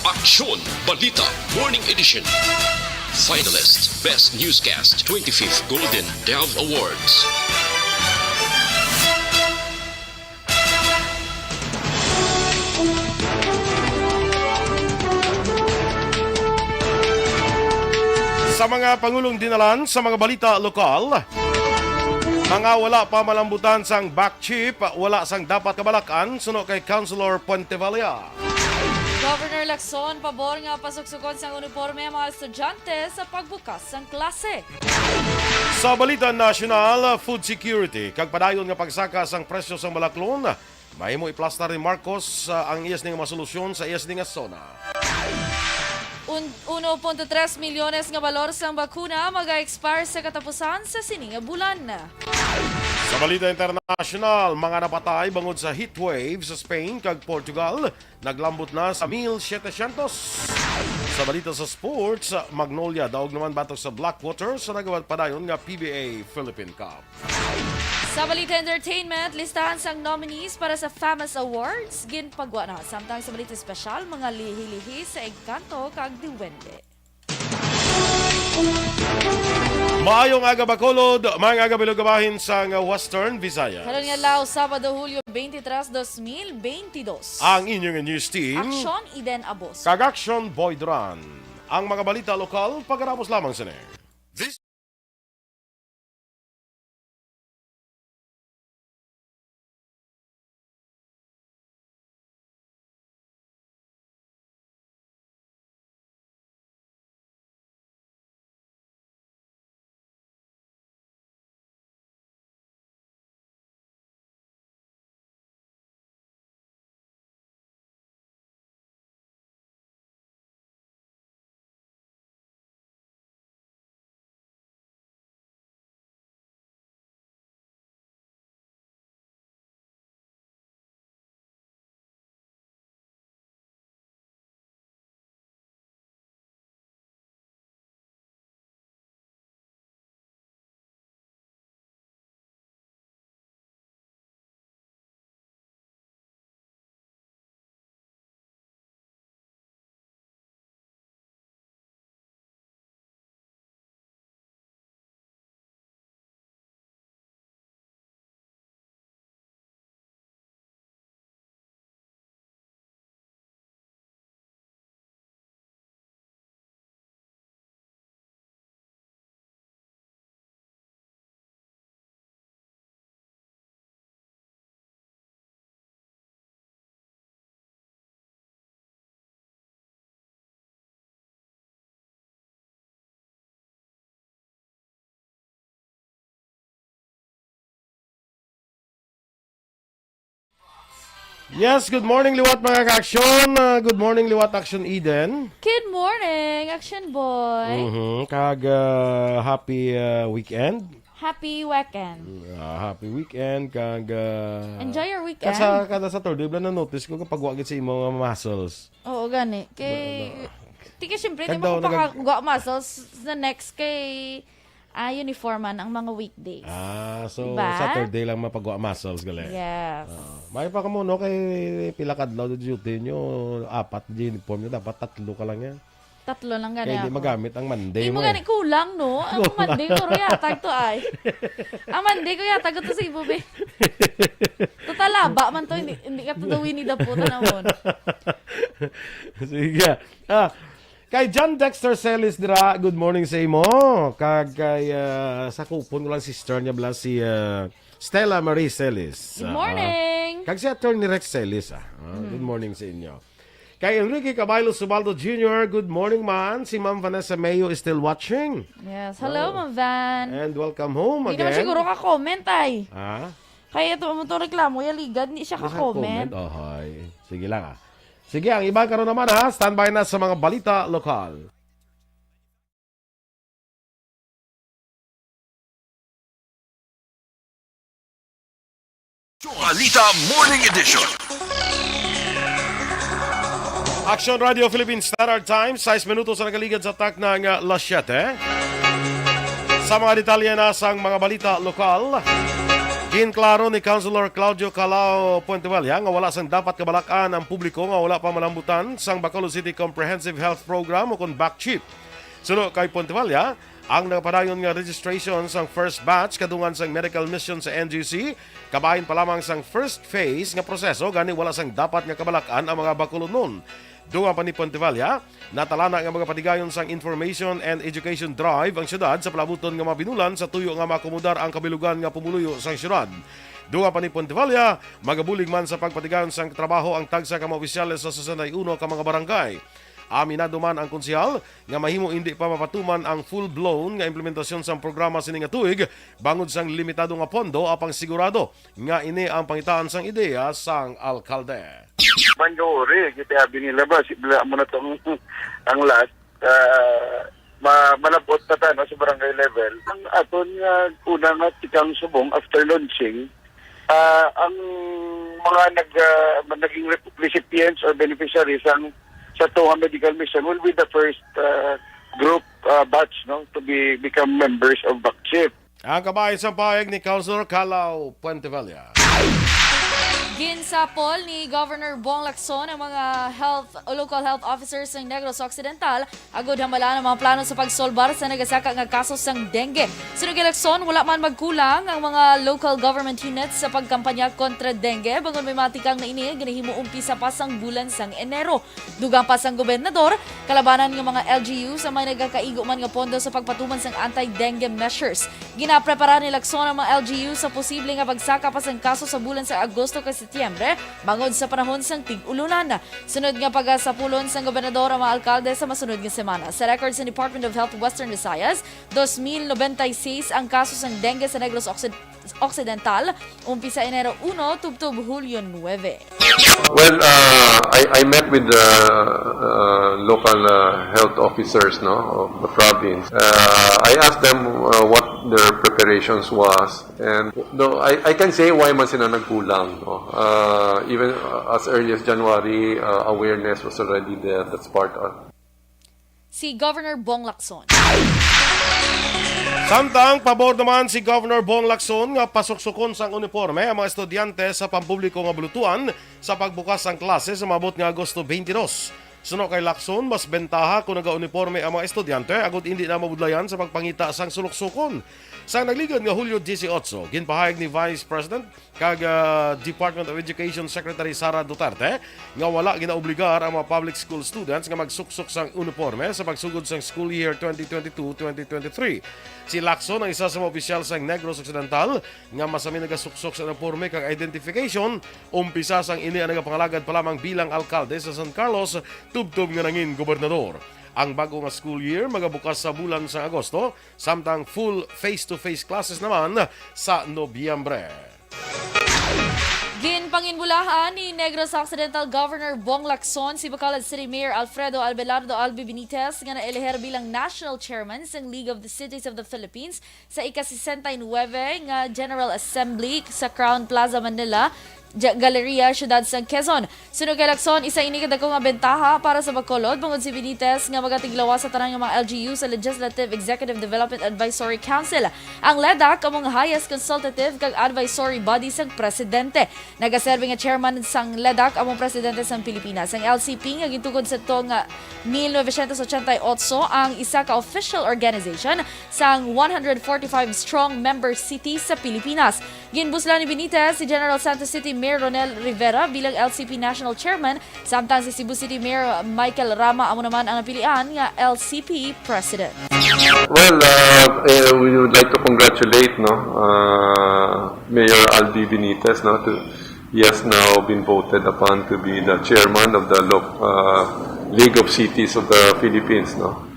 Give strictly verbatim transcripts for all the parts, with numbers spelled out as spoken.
Aksyon Balita Morning Edition. Finalist, Best Newscast, twenty-fifth Golden Dove Awards. Sa mga pangulong dinalan sa mga balita lokal, mga wala pa malambutan sang back chip, wala sang dapat kabalakan, suno kay Councilor Puentevalla. Governor Lacson, pabor nga pasuksukon sang uniporme ang mga estudyante sa pagbukas sang klase. Sa balita nasyonal, food security kag padayon nga pagsaka sang presyo sang balaklon, mahimo iplastar ni Marcos, ah, ang iya sini nga mga solusyon sa iya sini nga SONA. Un-, uno punto tres milyones nga balor sang bakuna maga-expire sa katapusan sa sini nga bulan. Sa balita internasyonal, mga napatay bangod sa heat wave sa Spain kag Portugal naglambot na sa mil setecientos. Sa balita sa sports, Magnolia daog naman batok sa Blackwater sa nagapadayon nga P B A Philippine Cup. Sa balita entertainment, listahan sang nominees para sa FAMAS Awards ginpagwa na. Samtang sa balita espesyal, mga lihi-lihi sa Engkanto kag Duwende. Maayong aga, Bacolod, maayong aga, bilog nga bahin sang Western Visayas. Karon nga adlaw, Sabado, Hulyo twenty-three, dos mil bentidós. Ang inyong news team, Aksyon, Eden Abos. Kag Aksyon, Boy Duran. Ang mga balita lokal, pagkatapos lamang sini. This Yes, good morning liwat, mga ka-aksyon. Ah, good morning liwat, Aksyon Eden. Good morning, Action Boy. Mhm, kag, ah, happy, ah, weekend. Happy weekend. Ah, happy weekend kag, ah, Enjoy your weekend. Kada, kada Saturday bala na-notice ko kapag wa gid sa imo nga muscles. Oo, gani. Kay, Wala, wala. Di ka, syempre, di Kag mo daw ko nagag- pakagwa muscles sa next kay, ah, uniforman ang mga weekdays. Ah, so Diba? Saturday lang mapagwa muscles, gali? Yes. Ah, may pa kamo, no? Kay pila kadlaw di duty nyo, apat di uniform nyo, dapat tatlo ka lang yan. Tatlo lang gani Kaya di ako. magamit ang Monday Di mo mo eh. gani kulang, no? Ang Kulang. Monday ko yatag to ay. Ang Monday ko yatag to sa ibo, be. Total, laba man to, hindi, hindi ka to daw winidaputan naman. Sige. Ah, kay John Dexter Celis dira, good morning sa imo. Kag kay, ah, sa kupon ko lang sister niya bala si, ah, Stella Marie Celis. Good Ah, morning. Kag si Attorney Rex Celis, ah. Ah, Mm. Good morning sa inyo. Kay Enrique Caballo Subaldo Junior, good morning, man. Si Ma'am Vanessa Mayo is still watching. Yes. Hello, Oh. Ma'am Van. And welcome home Hindi naman again. siguro ka-comment, ay. Ha? Kaya ito, ito reklamo, yaligad, hindi siya Hindi siya ka-comment. comment? Ohoy. Sige lang, ah. Sige, ang iba karon naman, ha. Standby na sa mga balita lokal. Balita Morning Edition. Action Radio Philippine Standard Time, sais minutos ang nakaligad sa takna nga alas siyete. Sa mga detalye na sang mga balita lokal, Ginklaro ni Councilor Claudio Calao Puentevella nga wala sang dapat kabalak-an ang publiko nga wala pa malambutan sang Bacolod City Comprehensive Health Program o kon BACCHIP. Suno kay Puentevella, ang nagapadayon nga registration sang first batch kadungan sang medical mission sa N G C kabahin pa lamang sang first phase nga proseso, gani wala sang dapat nga kabalak-an ang mga Bacolodnon. Dungan pa ni Puentevella, natalana nga magapatigayon sang information and education drive ang syudad sa palabuton nga mga binulan sa tuyo nga maakomodar ang kabilugan nga pumuluyo sang syudad. Dungan pa ni Puentevella, magabulig man sa pagpatigayon sang trabaho ang tagsa ka mga opisyales sa sesenta y uno ka mga barangay. Aminado man ang konsehal nga mahimo indi pa mapatuman ang full-blown nga implementasyon sang programa sini nga tuig bangod sang limitado nga pondo, apang sigurado nga ini ang pangitaan sang ideya sang alkalde. Manluri, kita abi nila ba, si, bila mo na tong ang last, ah, ma-, malabot na ta, no, sa barangay level. Ang aton nga una nga tikang subong after launching, ah, ang mga nag, ah, naging rep-, recipients or beneficiaries ang sa tuha medical mission will be the first, ah, group, ah, batch, no, to be, become members of BACCHIP. Ang kabahin sang pahayag ni Councilor Calao Puentevella. Ginsapol ni Governor Bong Lacson ang mga health, local health officers sa Negros Occidental agud hambalan ang mga plano sa pagsolbar sa nagasaka nga kaso sang dengue. Suno kay Lacson, wala man magkulang ang mga local government units sa pagkampanya kontra dengue, bangod may matikang na ini ginahimo umpisa pa sang bulan sang Enero. Dugang pa sang gobernador, kalabanan nga mga L G U sa may nagakaigo man nga pondo sa pagpatuman sang anti-dengue measures. Ginaprepara ni Lacson ang mga L G U sa posible nga pagsaka pa sang kaso sa bulan sa Agosto kag Setyembre bangod sa panahon sang tig-ulunan. Sunod nga pagasapulon sang gobernador ang mga alkalde sa masunod nga semana. Sa record sa Department of Health Western Visayas, dos mil nobenta y seis ang kaso sang dengue sa Negros Occid-, Occidental, umpisa Enero uno tubtob Hulyo nuebe. Well, uh, I, I met with the, uh, local, uh, health officers, no, of the province. Uh, I asked them, uh, what their preparations was, and though I, I can say why man sila nagkulang, no. Uh, even, uh, as early as January, uh, awareness was already there. That's part of Si Governor Bong Lacson. Samtang pabor naman si Governor Bong Lacson nga pasuksukon sang uniporme ang mga estudyante sa pampubliko nga bulutuan sa pagbukas sang klase sa maabot nga Agosto twenty-two. Suno kay Lacson, mas bentaha kon nagauniporme ang mga estudyante agud indi na mabudlayan sa pagpangita sang suluksukon. Sa nagligad nga Hulyo dieciocho, ginpahayag ni Vice President kag, ah, Department of Education Secretary Sara Duterte nga wala ginaobligar ang mga public school students nga magsuksok sang uniporme sa pagsugod sang school year twenty twenty-two twenty twenty-three. Si Lacson ang isa sa mga opisyal sang Negros Occidental nga masami nagasuksok sa uniporme kag identification, umpisa sang ini ang nagapangalagad pa lamang bilang alkalde sa San Carlos tubtob nga nangin gobernador. Ang bag-o nga school year magabukas sa bulan sang Agosto, samtang full face-to-face classes naman sa Nobyembre. Ginpanginbulahan ni Negros Occidental Governor Bong Lacson si Bacolod City Mayor Alfredo Abelardo Albi Benitez nga naeleher bilang National Chairman sang League of the Cities of the Philippines sa ika-sesenta y nuebe nga General Assembly sa Crowne Plaza, Manila, Galleria, Siyudad sang Quezon. Suno kay Lacson, isa ini ka dako nga bentaha para sa Bacolod, bangod si Benitez nga magatiglawas sa tanan nga mga L G U sa Legislative Executive Development Advisory Council. Ang LEDAC amo ang highest consultative kag advisory body sang presidente. Nagaserbi nga chairman sang LEDAC amo ang presidente sang Pilipinas. Ang L C P nga gintukod sa tuong mil novecientos ochenta y ocho ang isa ka official organization sang one hundred forty-five strong member city sa Pilipinas. Ginbuslan ni Benitez si General Santos City Mayor Ronel Rivera bilang L C P National Chairman, samtang si Cebu City Mayor Michael Rama amo naman ang napilian nga L C P President. Well, uh, eh, we would like to congratulate, no, uh, Mayor Albi Benitez, no, to, he has now been voted upon to be the chairman of the lo-, uh, League of Cities of the Philippines, no.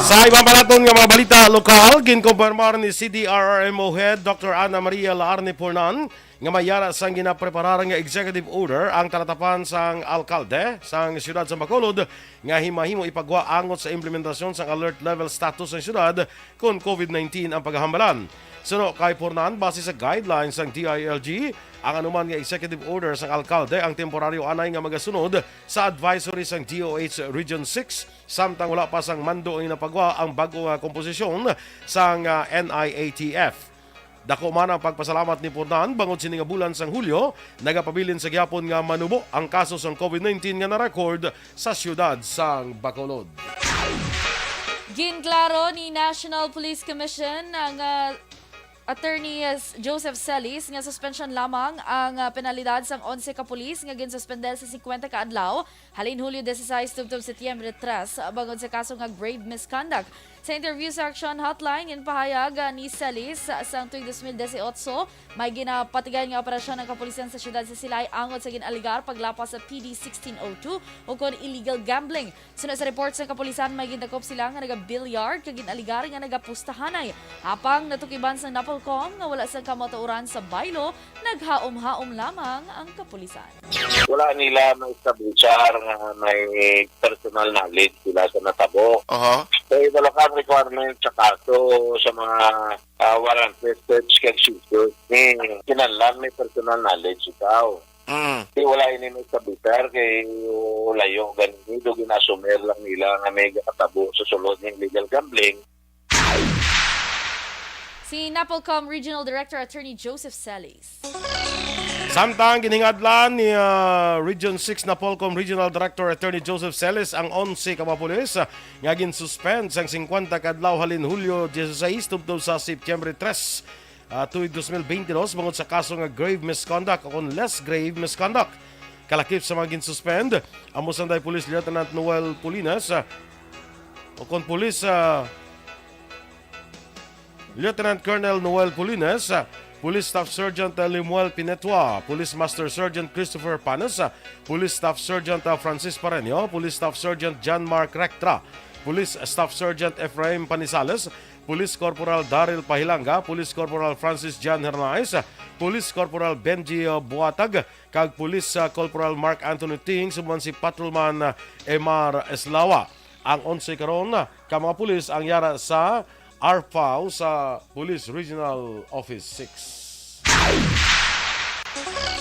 Sa iban pa naton nga mga balita lokal, ginkumpirmar ni C D R R M O Head Doctor Ana Maria Laarne Pornan nga may yara sang ginapreparar nga executive order ang talatapan sang alkalde sang siyudad sa Bacolod nga himahimo ipagwa angot sa implementasyon sang alert level status sang siyudad kon COVID nineteen ang paghambalan. Suno kay Pornan, base sa guidelines sang D I L G, ang anuman nga executive order sang alkalde ang temporaryo anay nga magasunod sa advisory sang D O H Region six, samtang wala pa sang mando ang ginapagwa ang bag-o nga komposisyon sang, ah, N I A T F. Dako man ang pagpasalamat ni Pornan bangod sini nga bulan sang Hulyo, nagapabilin sa gihapon nga manubo ang kaso sang covid nineteen nga na-record sa siyudad sang Bacolod. Ginklaro ni National Police Commission ang, ah, Attorney, ah, Joseph Celis nga suspension lamang ang, ah, penalidad sang onse ka pulis nga ginsuspender sa singkwenta ka adlaw halin Hulyo disisais tubtob Setyembre tres bangod sa kaso nga grave misconduct. Sa interview sa Action Hotline, ginpahayag, ah, ni Celis, ah, sang tuig dos mil disiotso, may ginapatigayon nga operasyon ang kapulisan sa siyudad sa Silay angot sa gin-alegar paglapas sa P D sixteen oh two ukon illegal gambling. Suno sa report sa kapulisan, may gindakop sila nga naga-billiard kag gin-alegar nga nagapustahanay. Apang natukiban sang NAPOLCOM nga wala sang kamatuoran sa baylo, naghaom-haom lamang ang kapulisan. Wala nila maestablishar nga may personal knowledge sila sa natabo. Aha. Sa iba lang ang requirement sa kaso sa mga, ah, warrantless search kag seizure, eh, kinahanglan may personal knowledge ikaw. Mm. Di wala ini may sabitar kay layo gani do gin-assumer lang nila nga may gatabo sa sulod ning illegal gambling. Si NAPOLCOM Regional Director Attorney Joseph Celis. Samtang ginhingadlan ni, ah, Region six NAPOLCOM Regional Director Attorney Joseph Celis ang onse ka mga pulis, ah, nga ginsuspend sang singkwenta ka adlaw halin Hulyo dieciséis tubtob sa Septyembre tres, ah, tuig dos mil beintidos bangod sa kaso nga grave misconduct o kon less grave misconduct. Kalakip sa mga ginsuspend, amo sanday Police Lieutenant Noel Polines, ah, o kon Police, ah, Lieutenant Colonel Noel Polines, ah, Police Staff Sergeant, ah, Lemuel Pinetua, Police Master Sergeant Christopher Panes, ah, Police Staff Sergeant, ah, Francis Pareño, Police Staff Sergeant John Mark Rectra, Police Staff Sergeant Ephraim Panisales, Police Corporal Daryl Pahilanga, Police Corporal Francis John Hernandez, Police Corporal Benji, uh, Buatag, kag Police, uh, Corporal Mark Anthony Ting, subong si Patrolman, uh, Emar Eslawa. Ang onse karon, uh, ka mga pulis ang yara sa ARPAO sa Police Regional Office six.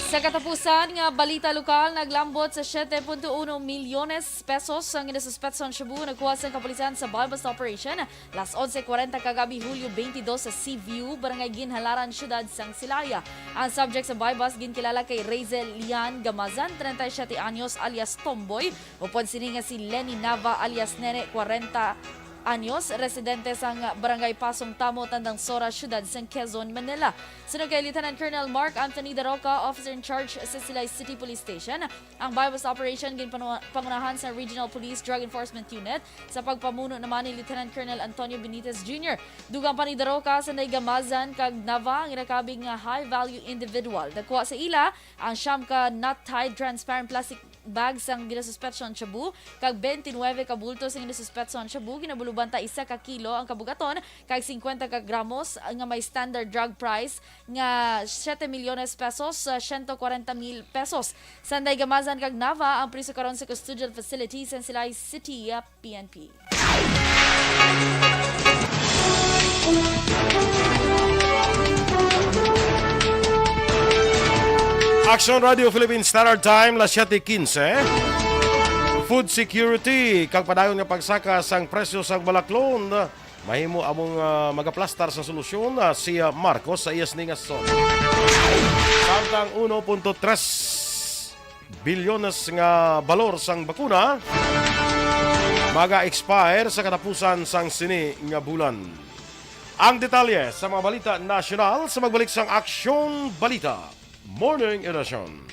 Sa katapusan nga balita lokal, naglambot sa siete punto uno milyones pesos ang ginasuspetso nga shabu nakuha sang kapulisan sa buy-bust operation las onse cuarenta kagabi, Hulyo veintidós, sa Seaview, Barangay Ginhalaran, Siyudad sang Silay. Ang subject sa buy-bust ginkilala kay Razel Lian Gamazan, treinta y siete anyos, alias Tomboy, upod sini nga si Lenny Nava alias Nene, cuarenta anyos, residente sang Barangay Pasong Tamo, Tandang Sora, Siyudad sang Quezon, Manila. Suno kay Lieutenant Colonel Mark Anthony Daroca, officer in charge sa Silay City Police Station, ang buy-bust operation ginpanu-, pangunahan sa Regional Police Drug Enforcement Unit sa pagpamuno naman ni Lieutenant Colonel Antonio Benitez Junior. Dugang pa ni Daroca, sanday Gamazan kag Nava ang nakabig nga high-value individual. Nakuha sa ila ang siyam ka knot-tied transparent plastic bag sang ginasuspetso nga shabu, kag twenty-nine ka bulto sang ginasuspetso nga shabu, ginabuluban ta isa ka kilo ang kabugaton, kag singkwenta ka gramos nga may standard drug price nga siete milyones pesos, ah, siyento kwarenta mil pesos. Sanday Gamazan kag Nava ang priso karon sa custodial facility sa Silay City, ah, P N P. Action Radio Philippine Standard Time, las siete quince. Food security, kag padayon nga pagsaka sang presyo sang balaklon, mahimo among, ah, magaplastar sa solusyon, ah, si, ah, Marcos sa iyas ni nga son. Samtang uno punto tres bilyones nga balor sang bakuna maga-expire sa katapusan sang sini nga bulan. Ang detalye sa mga balita nasyonal sa magbalik sang Aksyon Balita Morning Edition.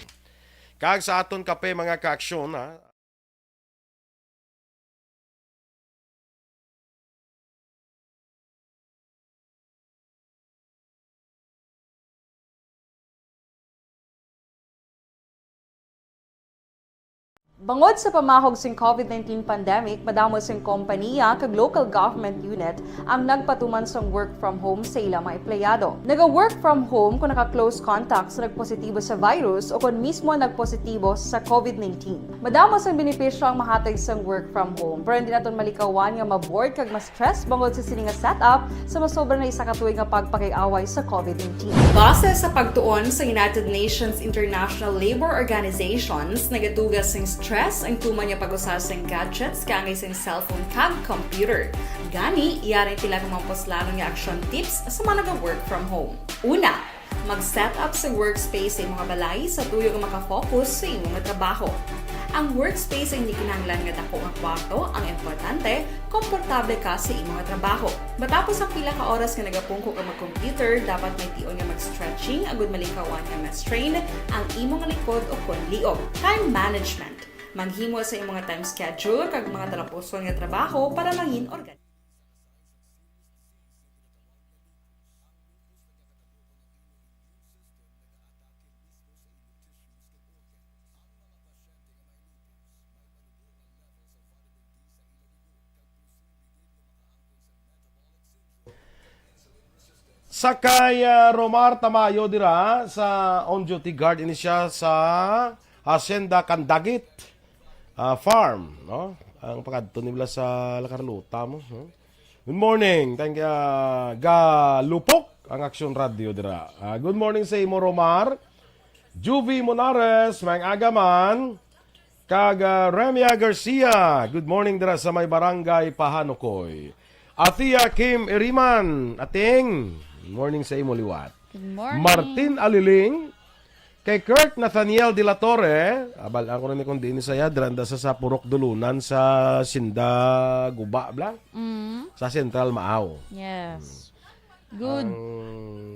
Kag sa aton kape, mga kaaksyon, ha? Bangod sa pamahog sing covid nineteen pandemic, madamo sing kompaniya kag local government unit ang nagpatuman sang work from home sa ila mga empleyado. Naga-work from home kung naka-close contact sa nagpositibo sa virus o kung mismo nagpositibo sa covid nineteen. Madamo sang benepisyo ang mahatag sang work from home, pero hindi naton malikawan nga ma-bored kag ma-stress bangod sa sini nga setup sa masobra na isa ka tuig nga pagpakig-away sa covid nineteen. Base sa pagtuon sa United Nations International Labour Organizations, nagadugang sing Stress ang tuman nga pag-usar sang gadgets kaangay sang cellphone kag computer. Gani, yari ang pila ka mga puslanon nga action tips sa mga naga-work from home. Una, mag-set up sa workspace sa imong balay sa tuyo nga makafocus sa imong trabaho. Ang workspace hindi kinahanglan nga dako nga kwarto, ang importante, komportable ka sa imong trabaho. Matapos ang pila ka oras nga nagapungko ka mag-computer, dapat may tion nga mag-stretching agud malikawan nga ma-strain ang imong likod o kon liog. Time management. Maghimo sa imong time schedule kag mga talapuson nga trabaho para mangin organized. Sa kay, ah, Romar Tamayo dira sa on duty guard ini siya sa Hacienda Candagit, ah, Farm, no? Ang pagkadto nila sa La Carlota mo, no? Good morning. Thank you. Ah, galupok ang Aksyon Radio dira. Ah, good morning sa imo, Romar. Juvie Monares, maayong aga man. Kag, ah, Remia Garcia, good morning dira sa may Barangay Pahanukoy. Atia Kim Iriman, ating, morning sa imo liwat. Good morning. Martin Aliling, kay Kurt Nathaniel de la Torre, abal ako rin kung diin saya, dira nda sa, sa Purok Dulunan sa Sinda Guba, bla? Mm. Sa Central Maaw. Yes. Good. Ang,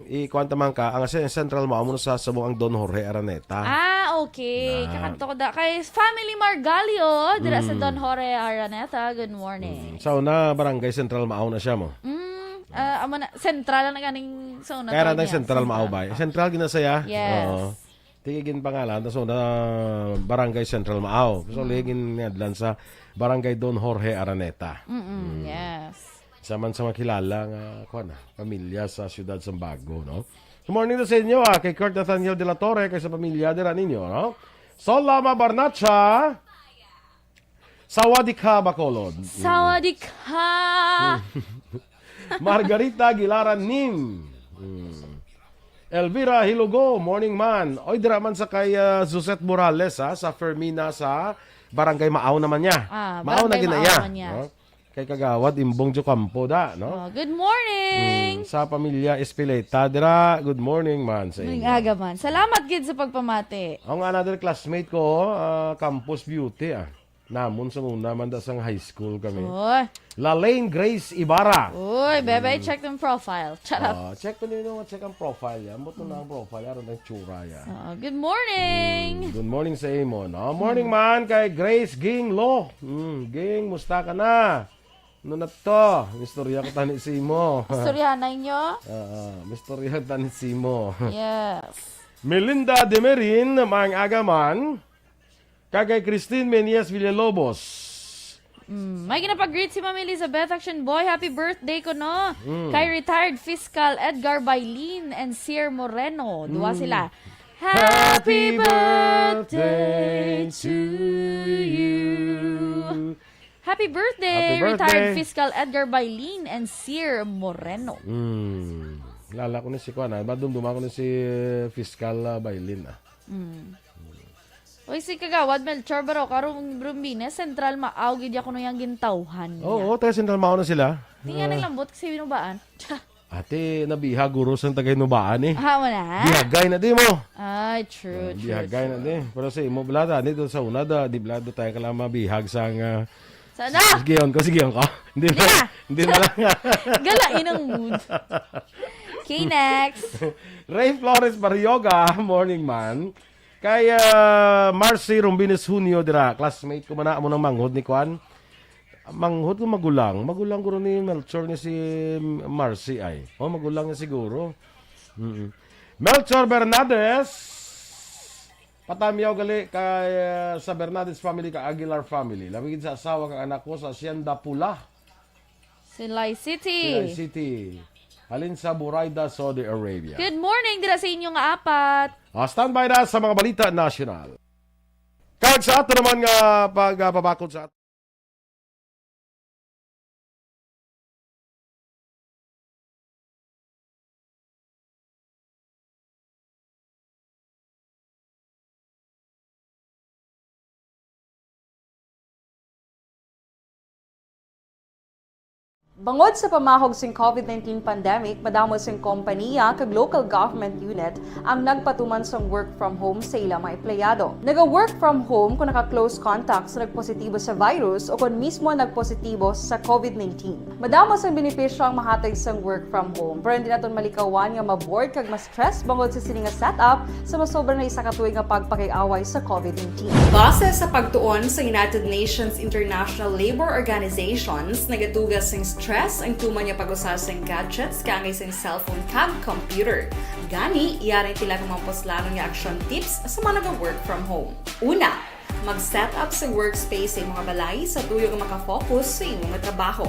i-, kuwan ta man ka, ang sen-, Central Maaw mo sa, sa mo ang Don Jorge Araneta. Ah, okay. Na. Kakanto ko da. Kay Family Margalio, dira sa Mm. Don Jorge Araneta. Good morning. Mm. Sa una, Barangay Central Maaw na siya mo. Mm, ah, amo na, Central na ganing sa una Kaya tawag ra niya. Central Maaw Central. ba? Central ginasaya? Yes. Oo. Tigi ginpangalan, tas una, Barangay Central Maaw. So, Mm. ligi ginadlan sa Barangay Don Jorge Araneta. Mm-mm, Mm. yes. Isa man sa makilala nga, kuwan, ah, pamilya sa siyudad sang Bago, no? Good morning to sa inyo, ah, kay Kurt Nathaniel de la Torre, kay sa pamilya dira ninyo, no? Sol Lama Barnacha, Sawadika, Bacolod. Mm. Sawadika! Margarita Aguilar Nim. Mm. Elvira Hilugo, morning man. Oy, dira man sa kay, ah, Suzette Morales, ha, sa Fermina, sa Barangay Maaw naman niya. Ah, Maaw na Barangay gina Maaw iya, man niya. No? Kay Kagawad Imbong Jocampo da, no? Oh, good morning! Mm, sa pamilya Espileta, dira, good morning man sa Maayong inyo. Aga man. Salamat gid sa pagpamati. Ang another classmate ko, ah, campus beauty, ah. Namon sa una man da sang high school kami. Oy. Lalaine Grace Ibarra. Uy, bebe, Mm. check them profile. Charot. Ah, check pa ninyo, check ang profile yan. Buto na ang profile, aron ang tsura yan. Ah, good morning. Mm, good morning sa imo, no? Morning Mm. man kay Grace Ging Lo. Mm, Ging, musta ka na? Ano na to? Istorya ko tani si mo. Istoryahan na inyo? Oo, istorya tani si mo. Yes. Melinda Demerin, maayong aga man. Kag kay Christine Menias Villalobos. Mm, may ginapag-greet si Ma'am Elizabeth Action Boy. Happy birthday ko, no? Mm. Kay retired fiscal Edgar Bailin and Sir Moreno. Duwa Mm. sila. Happy Happy birthday birthday to to you. you. Happy birthday, Happy birthday. retired fiscal Edgar Bailin and Sir Moreno. Mm. Lala ko ni si Kuan, ah. Madumduma ko ni si, eh, fiscal, ah, Bailin, ah. Mm. Oy, si Kagawad Melchor Baro, karong Rumbines, Central Maaw, gid ako no yang gintawhan niya. Oo, taga Central Maaw na sila. Di nga Ah. naglambot kasi binubaan. Ate, nabihag guro sang taga Hinubaan, eh. Ah, wala? Bihagay na di mo. Ay, true, Ah, true, bihagay na true. di. Pero sa imo, bala, tani, doon sa una, da, di bala, doon tayo ka lang mabihag sa nga. Sana? Sige, yun ko, sige, yun ko. Hindi Hindi na. na. Hindi na lang. Galain ang mood. Okay, next. Ray Flores Barrioga, morning man. Kay, ah, Marcy Rumbines Junio dira, classmate ko man na, amo nang manghod ni Kwan. Manghod ko magulang. Magulang guro ni Melchor ni si Marcy ay. Oh, magulang niya siguro. Mm-mm. Melchor Bernades. Patamyaw gali kay, ah, sa Bernades family, ka Aguilar family. Labi gid sa asawa kag anak ko sa Hacienda Pula. Silay City. Silay City. Halin sa Buraida, Saudi Arabia. Good morning dira sa inyo nga apat. Ah, standby na sa mga balita nasyonal. Kag sa ato naman nga pagpabakod sa Bangod sa pamahog sing COVID nineteen pandemic, madamo sing kompaniya kag local government unit ang nagpatuman sang work from home sa ila mga empleyado. Naga-work from home kung naka-close contact sa nagpositibo sa virus o kon mismo nagpositibo sa COVID nineteen. Madamo sang benepisyo ang mahatag sang work from home, pero hindi naton malikawan nga ma-bored kag ma-stress bangod sa sini nga setup sa masobra na isa ka tuig nga pagpakig-away sa COVID nineteen. Base sa pagtuon sa United Nations International Labour Organizations, nagatugas sing stress ang tuman nga pag-usa sing gadgets kaangay sing cellphone kag computer. Gani, yari sila nga mga puslanon nga action tips sa mga naga-work from home. Una, mag-set up sa workspace sa imong balay sa tuyo nga makafocus sa imo nga trabaho.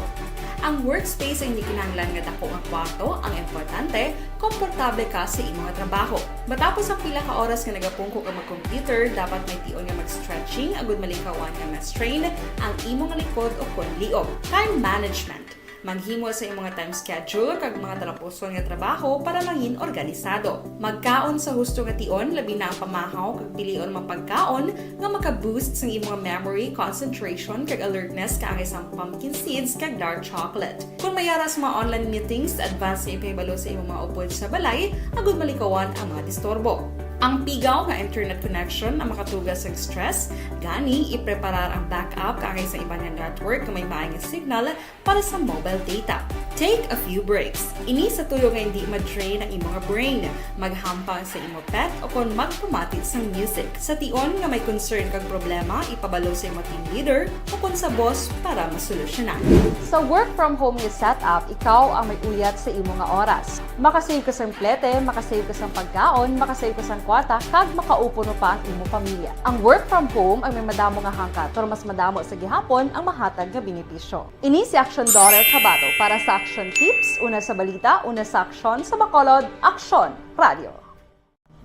Ang workspace ay hindi kinahanglan nga dako nga kwarto, ang importante, komportable ka sa imo nga trabaho. Matapos ang pila ka oras nga nagapungko ka mag-computer, dapat may tion nga mag-stretching agud malikawan nga ma-strain ang imo nga likod o kon liog. Time management. Maghimo sa imo nga time schedule kag mga talapuson nga trabaho para mangin organisado. Magkaon sa husto nga tion, labi na ang pamahaw kag pilion mga pagkaon nga maka-boost sang imo nga memory, concentration kag alertness kaangay sang pumpkin seeds kag dark chocolate. Kon may ara sa mga online meetings, advance nga ipahibalo sa imo mga upod sa balay agud malikawan ang mga disturbo. Ang pigaw nga internet connection ang makatugas sa stress, gani ipreparar ang backup kaangay sa iban nga network nga may maay nga signal para sa mobile data. Take a few breaks. Ini sa tuyo nga hindi ma-drain ang imo nga brain. Maghampang sa imo pet o kon magpamati sang music. Sa tion nga may concern kag problema, ipabalo sa imo team leader o kon sa boss para masolusyonan. Sa work from home nga setup, ikaw ang may uyat sa imo nga oras. Makasave ka sang plete, makasave ka sang pagkaon, makasave ka sang kwarta, kag makaupo pa ang imo pamilya. Ang work from home ang may madamo nga hangkat, pero mas madamo sa gihapon ang mahatag nga benepisyo. Ini si Action Daughter Kabato para sa Action Tips, una sa balita, una sa aksyon, sa Bacolod, Aksyon Radio.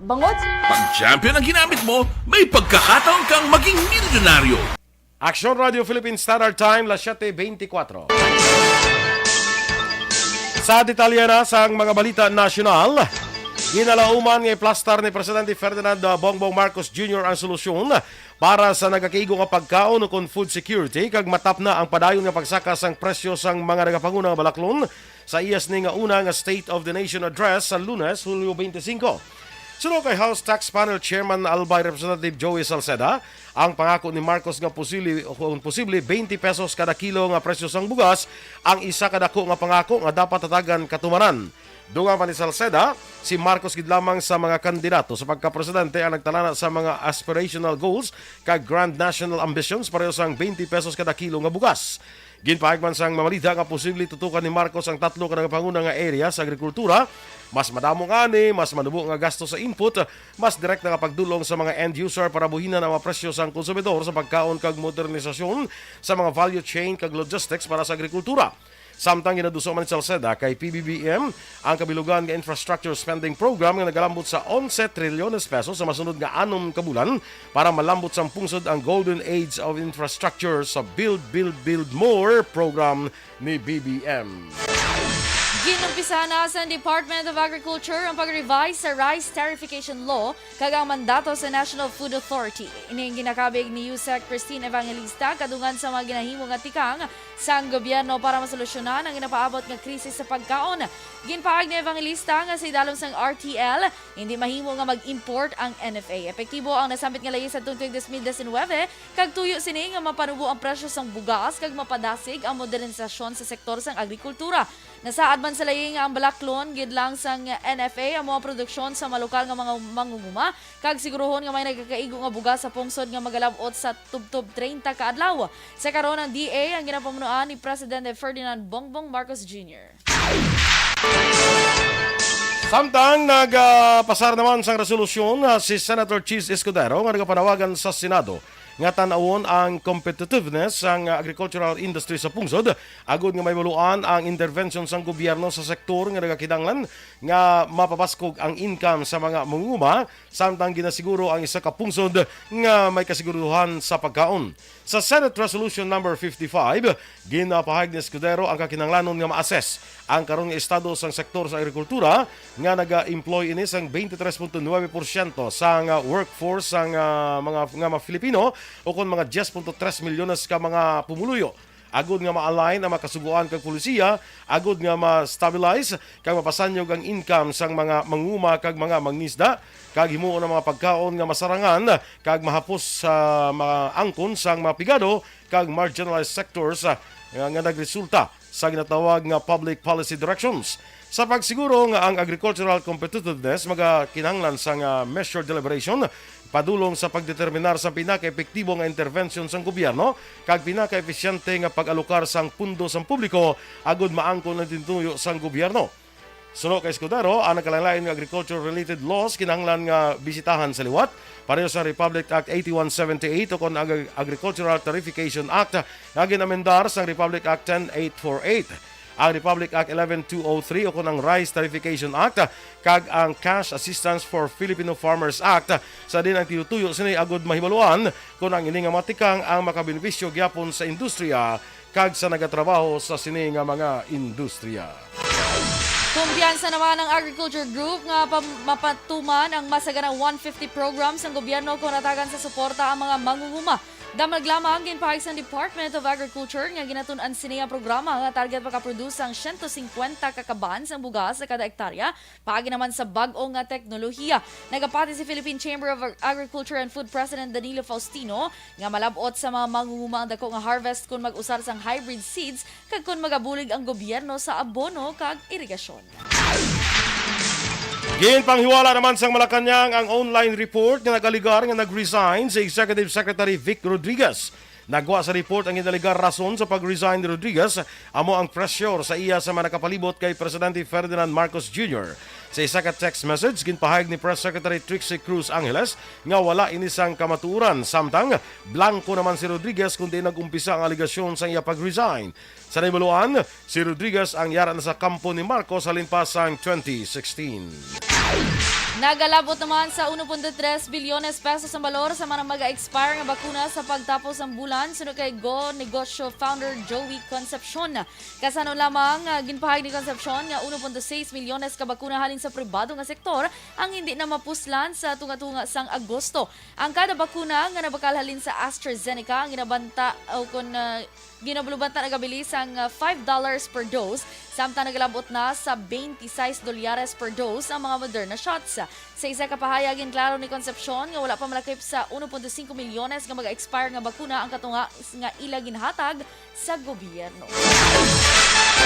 Bangod sa Pag champion ang ginamit mo, may pagkakataon kang maging milyonaryo. Action Radio Philippine Standard Time, las siete veinticuatro. Sa detalye na sang mga balita nasyonal, ginalauman nga iplastar ni Presidente Ferdinand Bongbong Marcos Junior ang solusyon para sa nagakaigo nga pagkaon ukon food security kag matapna ang padayon nga pagsaka sang presyo sang mga nagapanguna nga balaklon sa iya sini nga una nga State of the Nation Address sa Lunes, Hulyo twenty-five. Suno kay House Tax Panel Chairman Albay Representative Joey Salceda, ang pangako ni Marcos nga posible, kung posible, twenty pesos kada kilo nga presyo sang bugas ang isa ka dako nga pangako nga dapat hatagan katumanan. Dungan pa ni Salceda, si Marcos gid lamang sa mga kandidato sa pagkapresidente ang nagtalana sa mga aspirational goals kag grand national ambitions pareho sang twenty pesos kada kilo nga bugas. Ginpahayag man sang mamalita nga posible tutukan ni Marcos ang tatlo ka nagapanguna nga area sa agrikultura. Mas madamo nga ani, mas manubo nga gasto sa input, mas direkta nga pagdulong sa mga end user para buhinan ang mga presyo sang konsumidor sa pagkaon kag modernisasyon sa mga value chain kag logistics para sa agrikultura. Samtang ginaduso man ni Salceda kay P B B M ang kabilugan nga infrastructure spending program nga nagalambot sa onse trilyones pesos sa masunod nga anom ka bulan para malambot sang pungsod ang golden age of infrastructure sa Build, Build, Build More program ni B B M. Ginumpisa na sa Department of Agriculture ang pag-revise sa rice tariffication law kag ang mandato sa National Food Authority. Ini ang ginakabig ni Usec Christine Evangelista kadungan sa mga ginahimo nga tikang sang gobyerno para masolusyonan ang ginapaabot nga krisis sa pagkaon. Ginpahayag ni Evangelista nga sa idalom sang R T L, hindi mahimo nga mag-import ang N F A. Epektibo ang nasambit nga leyes sadtong tuig dos mil diecinuebe, kag tuyo sini nga mapanubo ang presyo sang bugas kag mapadasig ang modernisasyon sa sektor sang agrikultura. Nasaad man sa layi nga ang balaklon gid lang sang N F A amo ang produksyon sa mga lokal nga mga mangunguma, kag siguruhon nga may nagakaigo nga bugas sa pungsod nga magalab-ot sa tubtob treinta ka adlaw. Sa karon, ang D A ang ginapamunuan ni Presidente Ferdinand Bongbong Marcos Junior. Samtang nagapasar naman sang resolusyon, ah, si Senator Chiz Escudero nga nagapanawagan sa Senado nga tan-awon ang competitiveness sang, ah, agricultural industry sa pungsod agud nga mahibaluan ang intervention sang gobyerno sa sektor nga nagakinahanglan nga mapabaskog ang income sa mga mangunguma, samtang ginasiguro ang isa ka pungsod nga may kasiguruhan sa pagkaon. Sa Senate Resolution Number fifty-five, ginapahayag ni Escudero ang kakinahanglanon nga ma-assess ang karon nga estado sang sektor sa agrikultura nga naga-employ ini sang twenty-three point nine percent sang, ah, workforce sang, ah, mga, nga mga Filipino, ukon mga diyes punto tres milyones ka mga pumuluyo. agud nga ma-align ang mga kasugoan kag polisiya, agud nga ma-stabilize kag mapasanyog ang income sang mga manguma kag mga mangisda, kag himuon ang mga pagkaon nga masarangan kag mahapos sa mga angkon sang mga pigado kag marginalized sectors, ah, nga, nga nagresulta sa ginatawag nga public policy directions. Sa pagsiguro nga ang agricultural competitiveness magakinahanglan sang, ah, measured deliberation padulong sa pagdeterminar sa pinakaepektibo nga intervention sang gobyerno kag pinakaepisyente nga pag-alokar sang pundo sang publiko agud maangkon ang tinutuyo sang gobyerno. Suno kay Escudero, ang nagkalain-lain nga agriculture-related laws kinahanglan nga bisitahan sa liwat, pareho sa Republic Act eighty-one seventy-eight ukon ang Ag-, Agricultural Tarification Act nga ginamendar sang Republic Act ten eight four eight, ang Republic Act eleven two oh three ukon ang Rice Tarification Act, kag ang Cash Assistance for Filipino Farmers Act, sa diin ang tinutuyo sini agud mahibaluan kon ang ini nga matikang ang makabenepisyo gyapon sa industriya kag sa nagatrabaho sa sini nga mga industriya. Kumpiyansa naman ang Agriculture Group nga pa-, mapatuman ang Masagana one fifty program sang gobyerno kon hatagan sa suporta ang mga mangunguma. Damag lamang, ginpahayag sang Department of Agriculture nga ginatun-an sini ang programa nga target makaproduce sang siyento singkwenta ka kaban sang bugas sa kada hektarya, paagi naman sa bag-o nga teknolohiya. Nagapati si Philippine Chamber of Agriculture and Food President Danilo Faustino nga malab-ot sa mga mangunguma ang dako nga harvest kon mag-usar sang hybrid seeds kag kon magabulig ang gobyerno sa abono kag irigasyon. Ginpanghiwala naman sang Malacañang ang online report nga nag-aligar nga nag-resign si Executive Secretary Vic Rodriguez. Nagwa sa report ang ginaligar rason sa pag-resign ni Rodriguez amo ang pressure sa iya sa mga nakapalibot kay Presidente Ferdinand Marcos Junior. Sa isa ka text message, ginpahayag ni Press Secretary Trixie Cruz Angeles nga wala ini sang kamatuoran, samtang blanko naman si Rodriguez kon diin nag-umpisa ang alegasyon sa iya pag-resign. Sa nahibaluan, si Rodriguez ang yara na sa kampo ni Marcos halin pa sang twenty sixteen. Nagalabot naman sa uno punto tres bilyones pesos ang balor sa mga mag-expire nga bakuna sa pagtapos sang bulan, suno kay Go Negosyo founder Joey Concepcion. Kasanon lamang, ah, ginpahayag ni Concepcion nga uno punto seis milyones ka bakuna halin sa pribado nga sektor ang hindi na mapuslan sa tunga-tunga sang Agosto. Ang kada bakuna nga nabakal halin sa AstraZeneca ang ginabanta o kon, ah, ginabalubanta nagabili sang, ah, five dollars per dose, samtang nagalabot na sa twenty-six dolyares per dose ang mga Moderna shots. Sa isa ka pahayag, ginklaro ni Concepcion nga wala pa malakip sa uno punto singko milyones nga mag-expire nga bakuna ang katunga nga ila ginhatag sa gobyerno.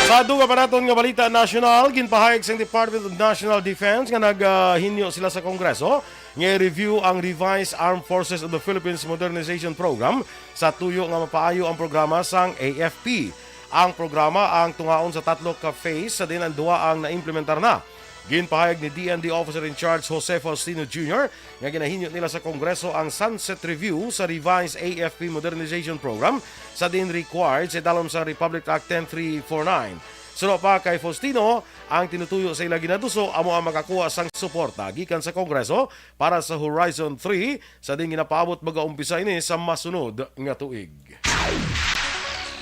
Sa dugang pa naton nga balita nasyonal, ginpahayag sang Department of National Defense nga naghinyo sila sa Kongreso nga i-review ang Revised Armed Forces of the Philippines Modernization Program sa tuyo nga mapaayo ang programa sang A F P. Ang programa ang tungaon sa tatlo ka phase, sa diin ang duha ang naimplementar na. Ginpahayag ni D N D Officer in Charge Jose Faustino Junior nga ginahinyo nila sa Kongreso ang sunset review sa Revised A F P Modernization Program, sa diin required sa idalom sa Republic Act ten three four nine. Suno pa kay Faustino, ang tinutuyo sa ila ginaduso amo ang makakuha sang suporta gikan sa Kongreso para sa Horizon three, sa diin ginapaabot magaumpisa ini sa masunod nga tuig.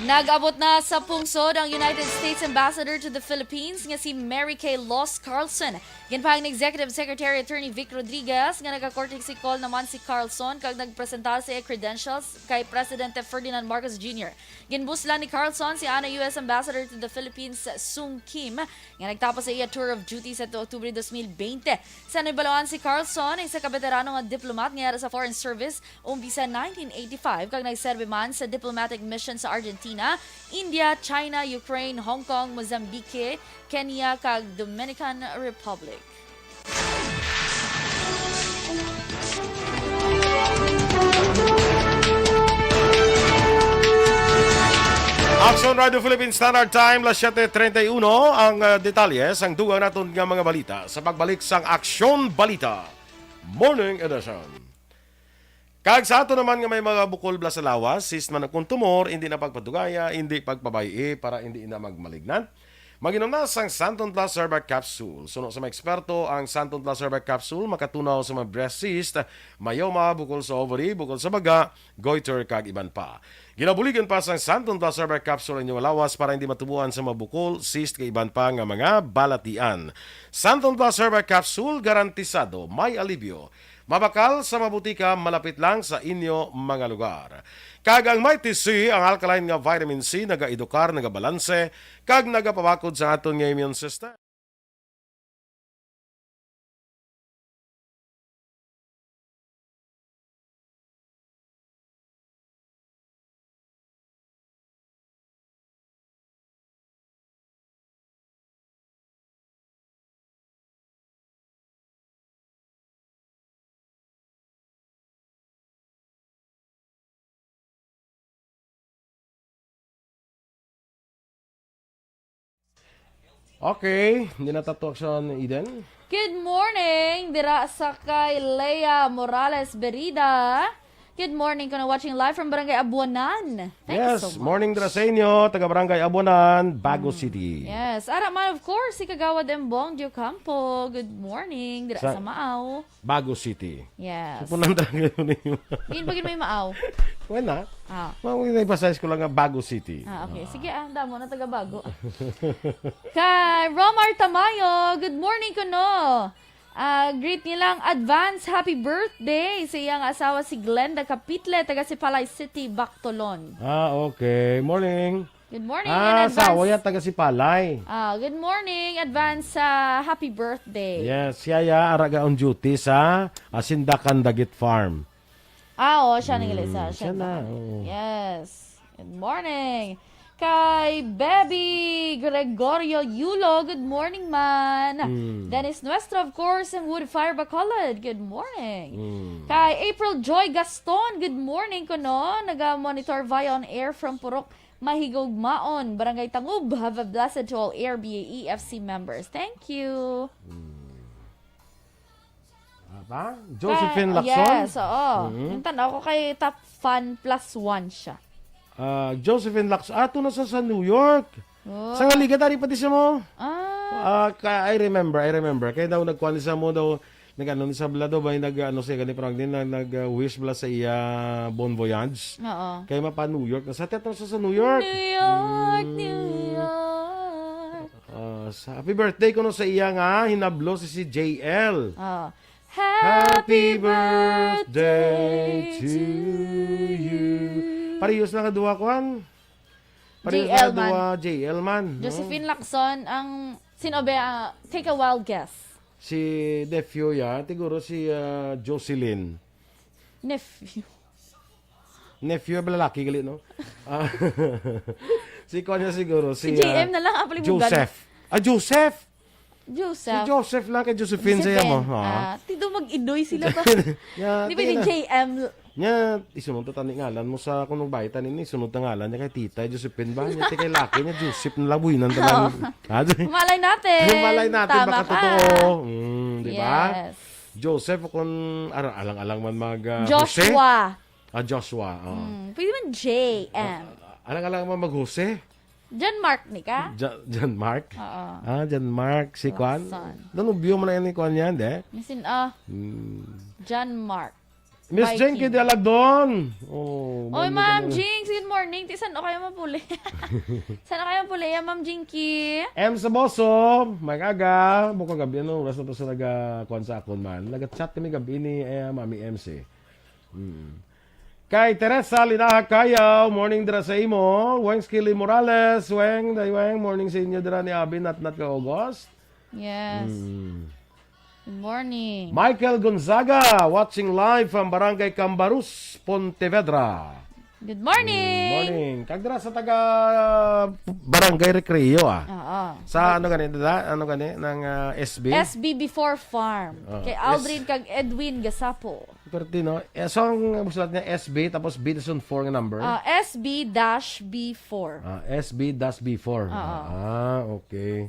Nag-abot na sa pungsod ang United States Ambassador to the Philippines nga si Mary Kay Laws Carlson. Ginpahayag ni Executive Secretary Attorney Vic Rodriguez nga nagakorte si call naman si Carlson kag nagpresentar sa iya credentials kay Presidente Ferdinand Marcos Junior. Ginbuslan ni Carlson si ana U S Ambassador to the Philippines, Sung Kim, nga nagtapos sa iya tour of duty sa Oktubre dos mil bente. Sa nahibaluan, si Carlson, isa ka beterano nga diplomat nga yara sa foreign service umpisa nineteen eighty-five kag nagserbi man sa diplomatic mission sa Argentina, India, China, Ukraine, Hong Kong, Mozambique, Kenya, kag Dominican Republic. Action Radio Philippine Standard Time, las siete treinta y uno ang, ah, detalye sang dugang naton nga mga balita sa pagbalik sang Aksyon Balita Morning Edition. Kag sa ato naman nga may mga bukol bala sa lawas, cyst man kon tumor, hindi na pagpadugaya, hindi pagpabay-i para hindi na magmalignant. Mag-inom na sang Santon Plus Herbal Capsule. Suno sa mga eksperto, ang Santon Plus Herbal Capsule makatunaw sa mga breast cyst, myoma, bukol sa ovary, bukol sa baga, goiter, kag iban pa. Ginabuligan pa sang Santon Plus Herbal Capsule ang inyong lawas para hindi matubuan sa mabukol, cyst, kag iban pa nga mga balatian. Santon Plus Herbal Capsule, garantisado may alibyo. Mabakal sa mabutika, malapit lang sa inyo mga lugar. Kag ang Mighty C, ang alkaline nga vitamin C, nagaedukar, nagabalanse, kag nagapabakod sa aton nga immune system. Okay, hindi na tatuak sa Eden. Good morning, dira sa kay Lea Morales Berida. Good morning, kuno watching live from Barangay Abuanan. Thank you Yes, so much. Morning dira sa inyo, taga Barangay Abuanan, Bago Mm. City. Yes, ara man, of course, si Kagawad Embong Diocampo. Good morning, dira Sa sa Maaw. Bago City. Yes. Supunan talaga yun yung Yun, pag yun may Maaw. Wala. Ah. Mao na ipasize ko lang nga Bago City. Ah, okay. Ah. Sige, ah, damo na taga Bago. Kay Romar Tamayo, good morning kuno. Ah, greet nilang advance happy birthday sa iyang asawa si Glenda Capitle, taga Sipalay City, Bactolon. Ah, okay. Morning. Good morning, Ah, in advance. Asawa ya taga Sipalay. Ah, good morning, advance sa happy birthday. Yes, siya ya araga on duty sa Asindakan Dagit Farm. Ah, oo, siya nang Mm, isa. siya Siya na, na. oo. Yes. Good morning. Kay Baby Gregorio Yulo, good morning man. Mm. Dennis Nuestro, of course, and Wood Fire Bacolod, good morning. Mm. Kay April Joy Gaston, good morning kuno. Naga-monitor via on air from Purok Mahigugmaon, Barangay Tangub. Have a blessed to all Air B A E F C members. Thank you. Mm. Apa? Josephine Kay, Lacson? Yes, oo. Mhm. Yung tanaw ko kay top fan plus one siya. Ah, Josephine Lacson. Ah, ito na sa, sa New York. Oh. Sa Ngaliga, dari pati siya mo. Ah. Ah, ka, I remember, I remember. Kaya daw nagkuhan siya mo daw, nag-ano ni Sabla daw, ba yung nag-ano siya, gani parang din, nag, nag, uh, wish bala sa iya bon voyage. Oo. Kaya mapa New York. Sa teatro siya sa New York. New York, Mm. New York. Ah, sa, happy birthday kuno sa iya nga hinablo si, si J L. Oh. Happy Happy birthday birthday to to you. you. Parehas lang nga duha, kwan? Parehas J L lang nga duha, man. J L man, no? Josephine Lacson, ang sino ba, ah, take a wild guess. Si nephew ya, siguro si, ah, Jocelyn. Nephew. Nephew, lalaki gali, no? Ah, si kuwan niya siguro, Si si, J M ah, na lang, apil mo Joseph. Ah, Joseph! Joseph. Si Joseph lang kay Josephine sa iya mo, Josephine. ha? Ah, tido mag-idoy sila ba? Ya, Di ba ni tina. J M? Nya, isunod ta tani ngalan mo sa kung nagbayad tani ni, sunod ta ngalan niya kay Tita Josephine ba? Nya, ti kay laki niya, Joseph na labuinan ta lang. Oo. Ha? Malay natin. Malay natin, Tama baka ka. totoo. Mm, di ba? Yes. Joseph, kung ara-, alang-alang man mag, ah, Joshua. Jose? Ah, Joshua, oo. Mm, pwede man J M. Ah, alang-alang man mag-Jose? John Mark ni ka? Ja-, John Mark? Oo. Ah, John Mark. Si Kwan? Lacson. Danubyo mo na yan ni Kwan yan, de? Misin, ah, Hmm. John Mark. Miss Viking. Jinky de Aladon. Oh, Oy, morning, Ma'am morning. Jinx, good morning. Ti, san o kayo mapuli? San o kayo mapuli, ya, Ma'am Jinky? M Saboso, may aga. Bukang gabi, ano, oras na to sa naga-, kwan sa akon man. Nag-chat kami gabi ni, eh, Mami M C. Mm. Kay Teresa Linaha Kayaw, morning dira sa imo. Weng Skilly Morales, Weng, day Weng, morning sa inyo dira ni Abi, Natnat ka August. Yes. Mm. Good morning. Michael Gonzaga, watching live from Barangay Cambarus, Pontevedra. Good morning. Good morning. Kag dira sa taga Barangay Recreo, ah. Oo. Sa ano gani, dira? Ano gani? Ng, ah, S B? S B before farm. Oh, Kay Aldrin S- kag Edwin Gasapo. Perte, no? Eh, so, ang sulat niya, S B, tapos B, tas yung four nga number? Ah, S B dash B four. Ah, S B dash B four. Oo. Ah, okay.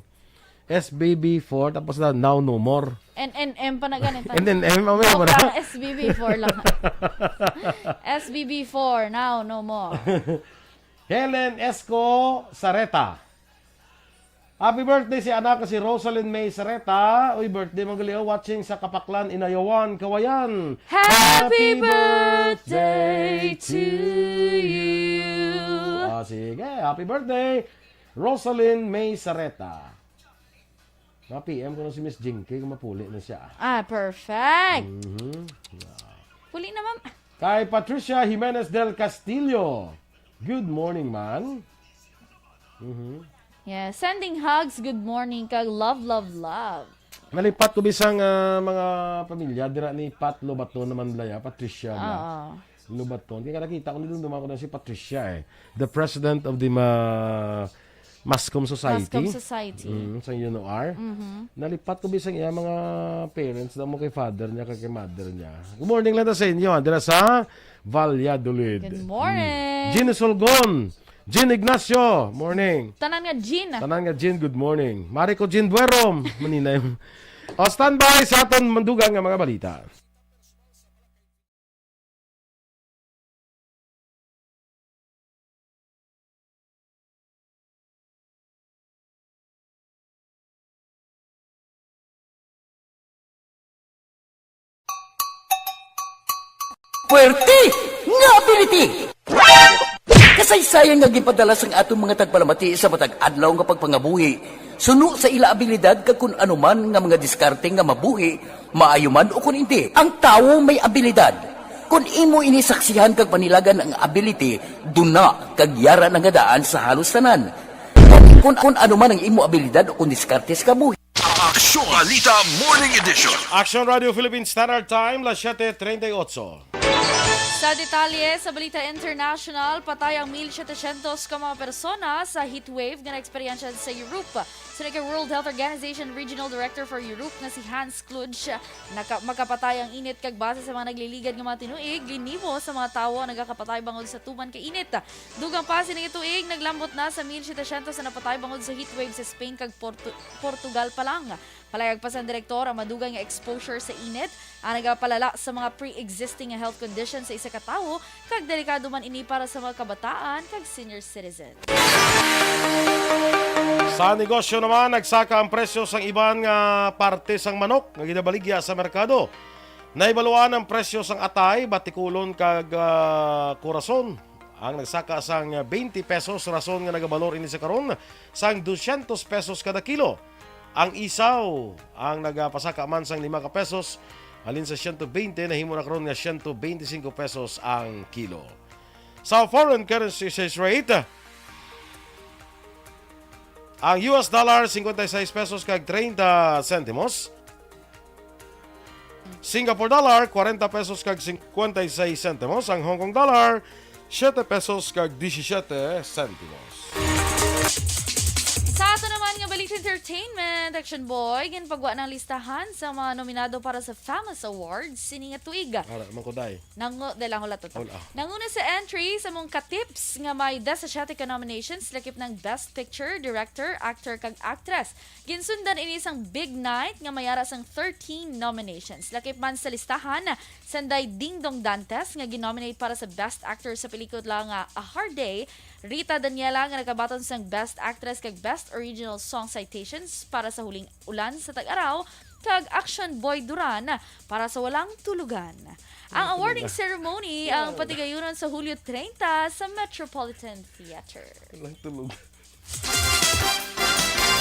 S B B four, tapos na, now no more. N N M pa na ganito. N N M, oh, may Joke wala. lang, S B B four lang. S B B four, now no more. Helen Esco Sareta. Happy birthday si anak si Rosalyn May Sareta. Uy, birthday man gali, oh, watching sa Kapaklan, Inayawan, Kawayan. Happy Happy birthday birthday to to you. Ah, sige, happy birthday, Rosalyn May Sareta. Mga P M ko na si Miss Jinky kung mapuli na siya. Ah, perfect. Mhm. Puli na, ma'am. Kay Patricia Jimenez del Castillo. Good morning, man. Mhm. Yeah, sending hugs, good morning, kag love, love, love. Nalipat ko bisang, ah, mga pamilya dira ni Pat Lobaton naman, Blaya, Patricia, Blaya. Oo. Lobaton. Kaya nakita ko, nilunduma ko na si Patricia, eh. The president of the ma-, Mascom Society. Mascom Society. Mm, sa U N O R. Mhm. Nalipat ko bisang iya mga parents daw mo kay father niya, kay, kay mother niya. Good morning lang ta sa inyo, ah, dira sa Valladolid. Good morning. Mm. Jean Solgon, Jean Ignacio, morning. Tanan nga Jean. Tanan nga Jean, good morning. Mari ko Jean Buerom, maninay. O, standby sa aton mandugang nga mga balita. Puwerte nga ability! Kasaysayan nga ginpadala sang aton mga tagpalamati sa matag adlaw nga pagpangabuhi, suno sa ila abilidad kag kun ano man nga mga diskarte nga mabuhi, maayo man o kun indi, ang tawo may abilidad. Kun imo ini saksihan kag panilagan ang ability, duna kag yara na nga daan sa halos tanan. Kun, kun ano man ang imo abilidad o kun diskarte sa kabuhi. Aksyon Balita Morning Edition. Action Radio Philippine Standard Time, las siete treinta y ocho. Sa detalye sa balita international, patay ang mil setecientos ka mga persona sa heat wave nga naeksperyensya sa Europe. Suno kay World Health Organization Regional Director for Europe nga si Hans Kluge, naka-, makapatay ang init kag base sa mga nagliligad nga mga tinuig, linibo sa mga tawo ang nagakapatay bangod sa tuman ka init. Dugang pa sini nga tuig, naglambot na sa mil setecientos na napatay bangod sa heat wave sa Spain kag Portu-, Portugal pa lang. Palayag pa sang direktor, ang madugay nga exposure sa init ang nagapalala sa mga pre-existing nga health condition sa isa ka tawo, kag delikado man ini para sa mga kabataan kag senior citizen. Sa negosyo naman, nagsaka ang presyo sang iban nga parte sang manok nga ginabaligya sa merkado. Nahibaluan ang presyo sang atay, batikulon kag, ah, kurason. Ang nagsaka sang twenty pesos, rason nga nagabalor ini sa karon sang dosyentos pesos kada kilo. Ang isaw, ang nagapasaka man sang lima ka pesos, halin sa siyento bente, nahimo na karon nga siyento bente singko pesos ang kilo. Sa foreign currency exchange rate, ang U S dollar, singkwenta y seis pesos kag treinta sentimos. Singapore dollar, kwarenta pesos kag singkwenta y seis sentimos. Ang Hong Kong dollar, siyete pesos kag disisiete sentimos. Sa ato naman nga balita entertainment, Action Boy, ginpagwa na ang listahan sa mga nominado para sa FAMAS Awards sini nga tuig. Ara, man ko, day. Nangu-, dahil lang hulatot. Hula. Nanguna sa entry sa mong katips nga may disisiete ka nominations, lakip ng Best Picture, Director, Actor, kag Actress. Ginsundan ini sang Big Night nga may ara sang thirteen nominations. Lakip man sa listahan, sanday Dingdong Dantes nga ginominate para sa Best Actor sa pelikula nga A Hard Day, Rita Daniela nga nakabaton sang Best Actress kag Best Original Song Citations para sa Huling Ulan sa Tag-Araw, kag Action Boy Duran para sa Walang Tulugan. Ang Walang awarding Tulugan. Ceremony ang Wow. patigayunon sa Hulyo treinta sa Metropolitan Theater. Walang Tulugan.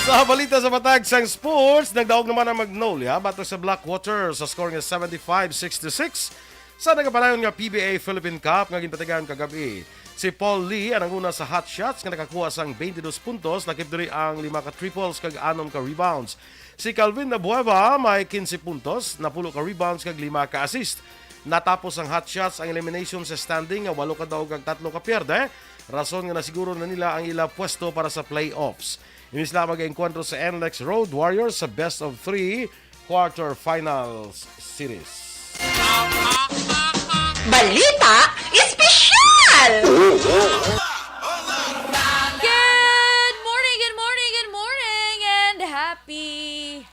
Sa balita sa matag sang sports, nagdaog naman ang Magnolia batok sa Blackwater sa score nga seventy-five sixty-six sa nagapadayon nga P B A Philippine Cup nga ginpatigayon kagabi. Si Paul Lee ang nanguna sa Hot Shots nga nakakuha sang twenty-dos puntos, lakip diri ang lima ka triples kag anom ka rebounds. Si Calvin Abueva may quince puntos, napulo ka rebounds kag lima ka assist. Natapos ang Hot Shots ang elimination sa standing nga walo ka daog kag tatlo ka pierde, rason nga nasiguro na nila ang ila pwesto para sa playoffs. Ini sila mag-enkwentro sa N L E X Road Warriors sa best of three quarterfinals series. Balita Espesyal! Good morning, good morning, good morning, and happy,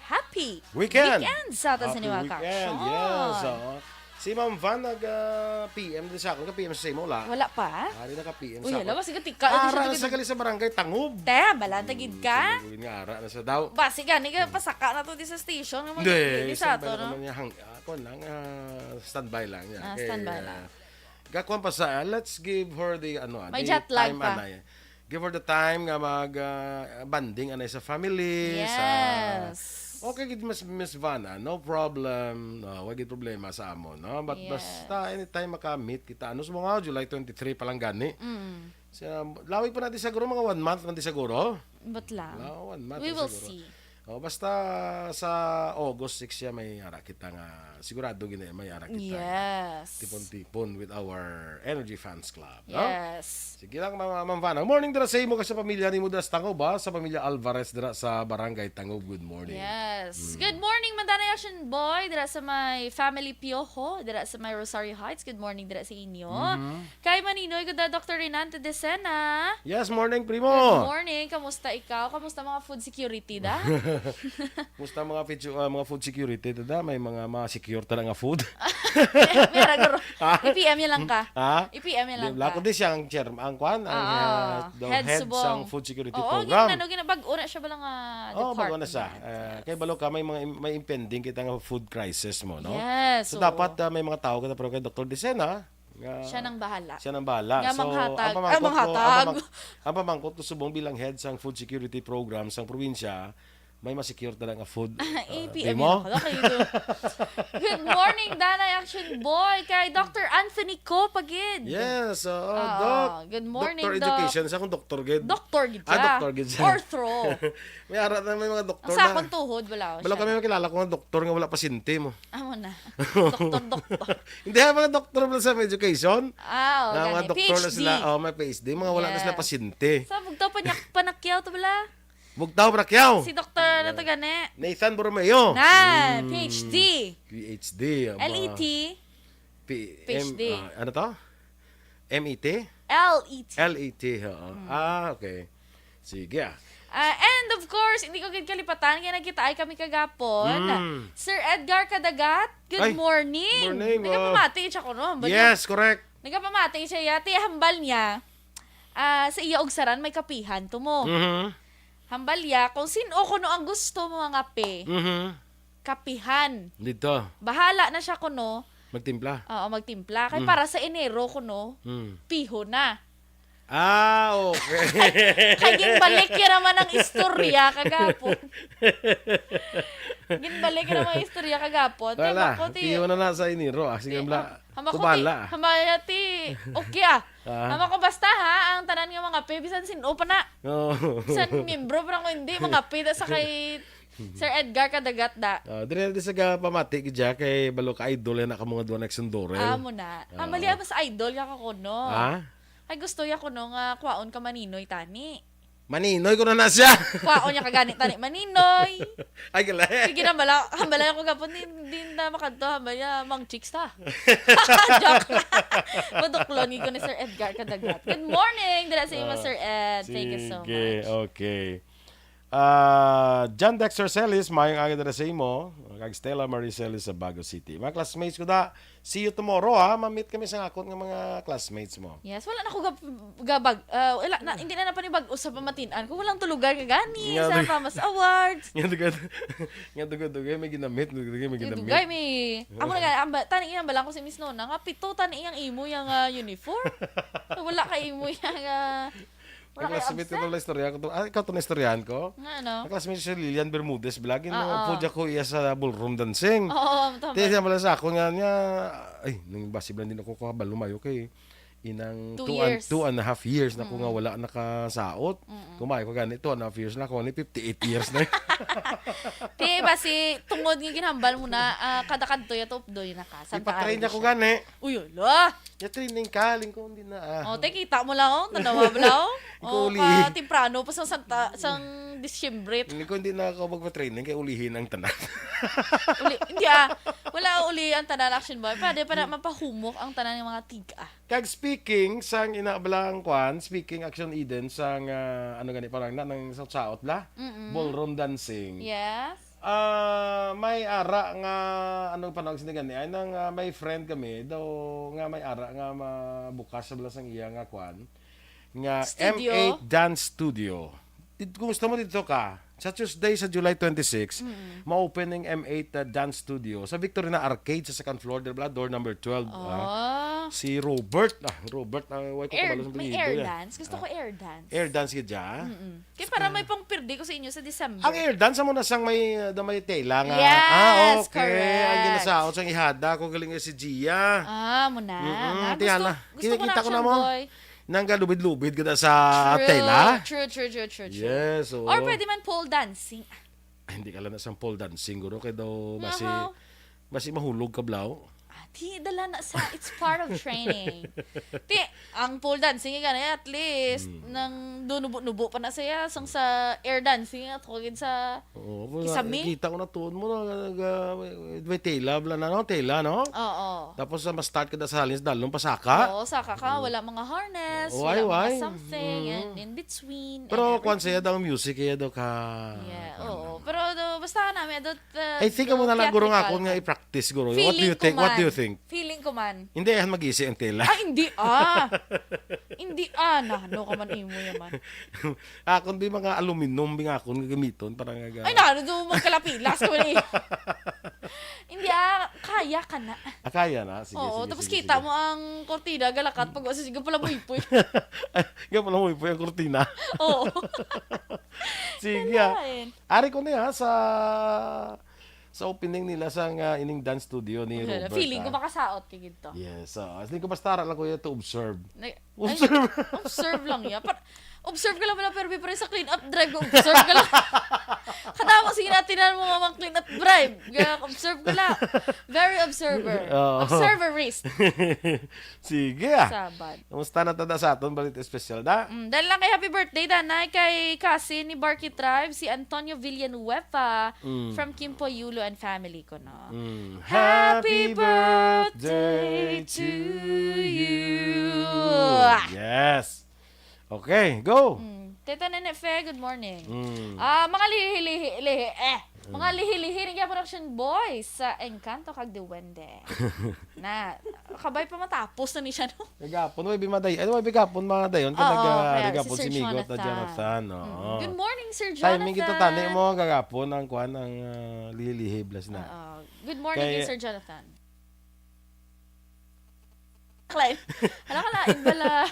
happy Weekend. weekend sa aton sa Happy Niwaka weekend, Action. Yes, oo. Si Ma'am Van nag, ah, P M din sa akon. Ka-P M sa imo, wala? Wala pa? Ari na ka-P M Uy, sa hala, akon. Basi ka tika, di siya Ara na tagid-, sa gali sa barangay Tangob. Te, balanta gid Hmm, ka? Sige, nga ara na sa daw. Basi gani ka, Hmm. pasaka na to di sa station, nga Hindi, magpili sa ato, standby no? Naman niya. Hang, ah, kuwan lang, ah, standby lang niya. Ah, Kay, standby ah, lang. Gakuan pa sa, ah, let's give her the, ano, ah, May the jet lag time, pa. Anay. Give her the time nga mag, ah, bonding anay sa family, sa Yes. Okay gid, Miss, Miss Vana, no problem. No, wa gid problema sa amo, no? But Yes. basta anytime maka-meet kita. Ano sa mga July twenty-three pa lang gani? Mm. Sa, lawig pa natin siguro, mga one month man di siguro. But lang. Wala, one month We na will siguro. see. Oh, basta sa August six siya may ara kita nga, sigurado gid na may ara kita nga Yes. tipon-tipon with our Energy Fans Club, no? Yes. Sige lang, Ma'am, Ma'am Vana. Morning dira sa imo kag sa pamilya nimo dira sa Tangob, ha? Sa pamilya Alvarez dira sa Barangay Tangob. Good morning. Yes. Mm. Good morning, Mandanay Action Boy, dira sa my family Piojo, dira sa my Rosario Heights. Good morning dira sa inyo. Mhm. Kay Maninoy, good, Doctor Renan Tedesena. Yes, morning, primo. Good morning. Kamusta ikaw? Kamusta mga food security, da? Kumusta mga food, ah, mga food security, da? May mga ma-secure talaga nga food. May ara guro. Ha? I-P M niya lang ka. Ha? I-P M niya Di, lang wala, ka. Kundi siya ang chair, ang kwan, ang, Oo. ah, the Head head subong. sang food security Oo, program. Gina-, ano, gina-, bag-o na siya bala nga Oo, bag-o na department. siya. Ah, Yes. kay balo ka, may mga im-, may impending kita nga food crisis mo, no? Yes, So, oo. dapat, ah, may mga tao kita, pero kay Doctor Dicena, nga Siya nang bahala. siya nang bahala. Nga So, manghatag. ang pamangkot Ah, ko, ang manghatag. pamang-, ang pamangkot ko subong bilang head sang food security program sang probinsya, may ma-secure talaga nga food, ah, A P M di mo? yun ako. Okay, ito. Good morning, Danay Action Boy, kay Doctor Anthony Copagid. Yes, oo, Oo, Doc. good morning, Doctor Doc. Education, sa akong doktor gid. Doktor gid Ah, siya. doktor gid siya. Ortho. May ara na may mga doktor Ang sa na. akong tuhod, wala Wala siya. kami makilala ko nga doktor nga wala pasyente mo. Amo na. Doktor, doktor. Hindi, mga doktor pala sa education. Ah, Na mga gani. doktor na P H D. sila, oh, may P H D, mga wala na sila Yes. pasyente. Sa bugtaw pa niya, panakyaw to bala? Bugtaw, panakyaw. Si doktor na to gani. Nathan Borromeo. Na, Mm. P H D. P H D, ah, L E T. P-, P H D. M-, ah, ano to? M E T? L E T. L E T, oo. Hmm. Ah, okay. Sige, ah. Ah, and of course, hindi ko gid kalipatan, kaya nagkita ay kami kagapon. Hmm. Sir Edgar Kadagat, good Ay, morning. morning, wow. Nagapamati siya ko, no? Hambal niya. Yes, correct. Nagapamati siya, ya. Ti, hambal niya, ah, sa iya ugsaran, may kapihan to mo. Mhm. Hambal niya, kung sino kuno ang gusto mo nga kape. Mhm. kapihan. Dito. Bahala na siya kuno. Magtimpla. Oo, magtimpla. Kay Mm. para sa Enero kuno, Mm. piho na. Ah, okay. Kay ginbalik niya naman ang istorya kagapon. Ginbalik niya naman ang istorya kagapon. Wala, Tama ko, ti- piho na na sa Enero. Ah, sige, Ti-, bla. ah, hama ko, Kubala. ti-, hama, ti-, okay, ah. Ah. Hama ko, basta, ha, ang tanan nga mga pe, bisan sin-o pa na. Oo. Bisan miyembro pa na ko, hindi, mga pe, da sa kay Sir Edgar Kadagat da. Ah, dire di sa ga pamati gid siya kay balo ka idol na ka mga duwa na eksundore. Amo na. Ah. Ang mali mas idol ka kuno. Ha? Ay gusto ya kuno nga kwaon ka Maninoy tani. Maninoy ko na na siya. Kwaon niya ka gani tani Maninoy. Ay, gali. Sige na, bala, hambala ako gapon, din, din na makanto, hambala, mang chicks ta. Joke lang. Maduklon, ko ni Sir Edgar Kadagat. Good morning, dira sa imo, Ah, Sir Ed. Thank you so sige, much. Okay. Ah, John Dexter Celis, mayong aga dira sa imo. Kag Stella Marie Celis sa Bago City. Mga classmates ko da, see you tomorrow, ha. Ma-meet kami sa akon nga mga classmates mo. Yes, wala na ko gab-, gabag, ah, wala na, hindi na napanibag-o sa pamatian ko. Walang tulugan nga gani Nga sa dug- Famas Awards. Nga dugay, nga dugay, dugay, may ginamit, dugay, may Nga ginamit. dugay, may, amo na nga, ang ba-, tani iyang balang ko si Miss Nona, nga pito tani iyang imo yang, ah, uniform. Wala ka imo yang, ah, wala Ang kay classmate ko absent. to, istorya ko to. Ah, ikaw to na istoryahan ko? Nga, ano? Ang classmate si Lilian Bermudez, bilagin mo, Oo. po dyan ko iya sa ballroom dancing. Oo, tama. Tiyan siya pala sa ako nga niya, ay, nung basi lang din ako kabalo mayo kay inang Two two and, years. two and a half years na ko nga Mm. wala nakasaot. Mm-mm. Kumayo ko gani, two and a half years na ko, ni fifty-eight years na. Ti, basi, tungod nga ginhambal mo na, ah, kada kadto ya to, updoy na ka. Sa Ipatrain niya ko siya. gani. Uy, ala! Ya training ka, lingkod din na, ah. Oh, te, kita mo lang, oh. Tanawa mo lang, oh. Ikaw Oh, uli. ka temprano pa sa Santa, sang Disyembre. Hindi ko, hindi na ako magpa-training, kay ulihin ang tanan. Uli, hindi, ah. Wala uli ang tanan, Action Boy. Pwede pa na Hmm. mapahumok ang tanan ng mga tiga. Kag speaking sang ina bala ang kwan, speaking Action Eden sang, ah, ano gani, parang na, nang saot-saot bala? Mm-mm. Ballroom dancing. Yes. Ah, may ara nga, anong panawag sini gani? Ay, nang, ah, may friend kami daw nga may ara nga mabukas sa bala sang iya nga kwan, nga Studio? M eight Dance Studio. Di-, kung gusto mo, dito ka. Sa Tuesday, sa July twenty-six, Mm. ma-open ang M eight, ah, Dance Studio sa Victorina Arcade sa second floor, di ba? Door number twelve, ah. Oh. Si Robert, ah, Robert, ah, why ko Air, kabalo sa may apelyido air niya? Dance? Gusto Ah. ko air dance. Air dance ka dyan? Mm-mm. Kaya para may pang-pirdi ko sa inyo sa December. Ang air dance, amo na sang may, uh, may tela nga. Yes, ah, okay. Ang correct. Ginasaot sang ihada ko, galing si Gia. Ah, mo na. Mm-mm. Nga, Tiyan gusto, na. gusto ko na Kita-kita ko na action, mo. boy. Nang galubid-lubid ka na sa True, tela. true, true, true, true, true. Yes, oo. Or pwede man pole dancing. Ay, hindi ka lang na sang pole dancing, guro. Kaya daw, basi, Aha. basi mahulog ka, blaw. Ah, di, dala na sa, it's part of training. Ti, ang pole dancing, nga na, at least, Mm. nang dunubo-nubo pa na siya, sang sa air dancing, at kagid sa Oo, wala, Kisame. Kita ko na tuon mo na, nag-, ah, may, may tela, bla na, no? Tela, no? Oo. Tapos, ah, ma-start ka na sa halin, dalong pasaka. Oo, saka ka, Mm. wala mga harness, Oo, wala ay, mga ay. something, Mm. and in between, Pero and kuwan siya everything. daw music, kaya daw ka, Yeah, kuwan oo. lang. Pero do, basta namin, do, uh, I think do amo na lang, guro, nga technical akon nga ka. i-practice, guro. What do you Feeling ko think? What do you man. think? Feeling ko man. Hindi, yan mag-isi ang tela. Ah, hindi, ah. Hindi, ah, na, no ka man imo yaman. Akon di mga aluminum, bing akon nga gamiton, para nga ga- Ay, na, ano do, magkalapilas ka man eh. Hindi, ah, kaya ka na. Ah, kaya na? Sige, Oo, sige, tapos sige, kita sige. mo ang kortina, galakat, pag wasa, sige pala mo ipoy. Ay, nga pala mo ipoy ang kortina. Oo. Sige, ah. Kalain. Ari ko na, ha, sa, sa opening nila sa nga ining dance studio ni Wala, Robert, feeling ko ah. makasaot kay gid to. Yes, so, as ko basta ara lang ko to observe. Na-, Observe. ay, observe lang ya. Par-, observe ka lang pala, pero before sa clean up drive, observe ka lang. Kadamo, sige natin na mo mga clean up drive. Ga-, observe ka lang. Very observer. Oo. Observerist. Sige, ah. Sabad. Kamusta na tada sa aton balita espesyal, da? Mm, dahil lang kay happy birthday, danay, kay cousin ni Barky Tribe, si Antonio Villanueva Mm. from Kimpoyulo and family ko, no? Mm. Happy Happy birthday birthday to to you. you. Yes. Okay, go. Mm. Tita Nene Fe, good morning. Mm. Ah, mga lihi-lihi, lihi, eh. Mga Mm. lihi-lihi ni Production Boys sa Encanto kag Duwende. Na, kabay pa matapos na ni siya, no? Kagapon, way bimaday-, ano, way bigapon, mga dayon, ka Oo, nag-, ah, kaya nagapon si si Sir Migot na Jonathan. Jonathan, oo. Mm. Good morning, Sir Timing kita, Jonathan. tani mo, kagapon, ang kwan, ang, ah, lihi-lihi, bless na. Oo. Good morning, Kay kay Sir Jonathan. Claim. Hala ka, lain bala.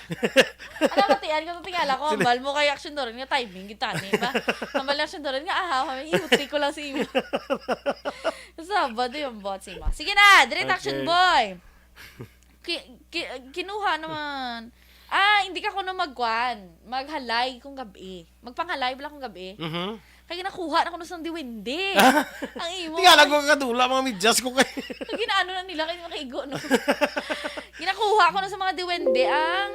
Ano, matian ko, tingala ko, Sino? hambal mo kay Action Doron nga timing, gitani ba? Hambal ni Action Doron nga, aha, kami, iuti ko lang sa imo. Sabado yung bot, si mo. Sige na, direct Action Okay. Boy. Ki-, ki-, kinuha naman. Ah, hindi ka kuno magkuan, maghalay kung gabi. Magpanghalay bala kung gabi. Mhm. Kay ginakuha na kuno sang diwindi. Ang imo. Tingala ko kadula, mga medyas ko kay Ang ginaano na nila kay makaigo, no? Ginakuha kuno sa mga diwende ang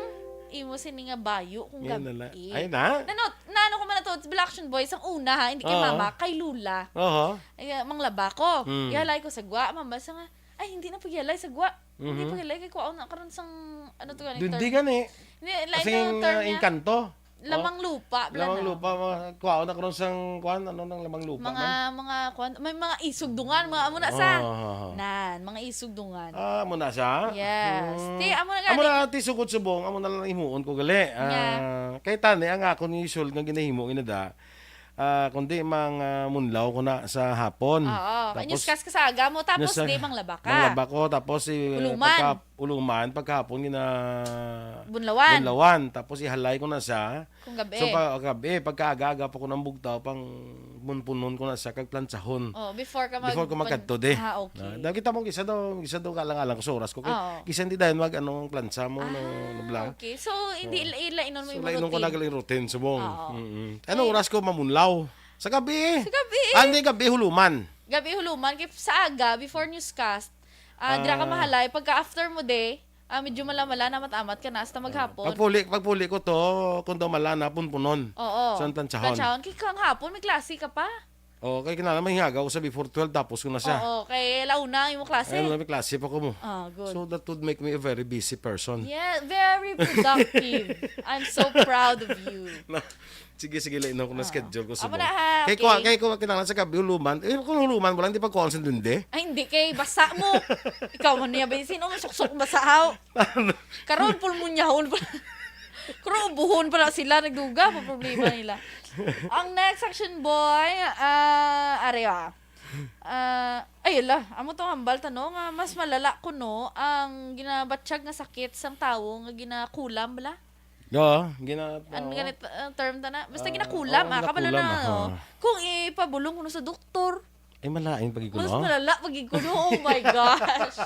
imo sini nga bayo kung Yan na gabi. lang. Ay, na? Nano, nano ko man na to, Black Action Boys, ang una, ha, hindi kay Oo. mama, kay Lula. Oho. Ay, ah, manglaba ko. Hmm. Ihalay ko sa gwa, mama, sa nga, ay, hindi na paghihalay sa gwa. Hindi Mhm. paghihalay, kay kuwaon na karon sang, ano to, gani, Dundi term? gani. Hindi, lain Kasi na yung yung, term ah, niya. engkanto. Lamang Oh. lupa, bala Lamang na. lupa, mga kuwaon na karon sang, kuwan, ano nang lamang lupa Mga, man? mga, kuwan, may mga isog dungan, mga amo na sa. Oh. Nan, mga isog dungan. Ah, amo na sa? Yes. Hmm. Ti, amo na Amo gani. na, ti, sugod subong, amo na lang himuon ko gali. Nga. Ah, kay tani, ang akon usual nga ginahimo, inada, ah, kundi mang, ah, munlaw ko na sa hapon. Oo. Tapos, Newscast ka sa aga mo, tapos nasa-, di manglaba ka. manglaba ko, tapos si Uluman. pagka-, uluman, pagkahapon gina-, Bunlawan. bunlawan. Tapos ihalay ko na sa, Kung gabi. so, pag, gabi, pagkaaga-aga pa ko nang bugtaw, pang punpunon ko na sa kag plantsahon. Oh, before ka mag-, Before ko magkadto, di. Ah, okay. Ah, dahil kita mo, gisa daw, gisa daw kalang-alang ko sa oras ko. Kay Oo. gisa hindi dahil mag, ano, ang plantsa mo, no, Ah, nabla. okay. So, hindi So, ila-, ilainon mo so, yung lainon ko na routine. galing routine, subong. Oo. Mm-mm. Anong Eh. oras ko mamunlaw? Sa gabi. Sa gabi. Ah, hindi, gabi, huluman. Gabi, huluman. Kay sa aga, before newscast, ah, dira ka Ah. mahalay. Pagka after mo, de, ah, medyo mala-mala na, mat-amat ka na, hasta maghapon. Pagpuli, pagpuli ko to, kung daw mala na, punpunon. Oo. Sa ang plantsahon. Plantsahon. Kay kang hapon, may klase ka pa. Oh, kay kinahanglan mahingaga ko sa before twelve, tapos ko na siya. Oo, kay ala una imo klase. Ay, may klase pa ko mo. Ah, good. So that would make me a very busy person. Yeah, very productive. I'm so proud of you. Na, sige, sige, lain ako na Ah. schedule ko Amo subong. na, ha, Kay okay. kuha, kay kuha, kinahanglan sa gabi, huluman. Eh, kung huluman, wala, hindi pagkuha sa duwende. Ay, hindi, kay basa mo. Ikaw man niya, basin, oh, suksok basa, haw. Karon, pulmonyahon pa. Karon, ubuhon pa na sila, nagduga pa problema nila. Ang next action boy, ah, are, ah. Ah, ay, ala, amo tong hambal ta, no, nga mas malala kuno ang ginabatyag nga sakit sang tawo nga ginakulam, bala? Oo, gina-, Ang oo. ganit, ah, term ta na? Basta Oo, ginakulam, oo, ah, kabalo na, ginakulam, ah, oh. oo. Kung ipabulong kuno sa doktor, Ay, malain pag mas ikuno. malala pag ikuno. Oh my gosh.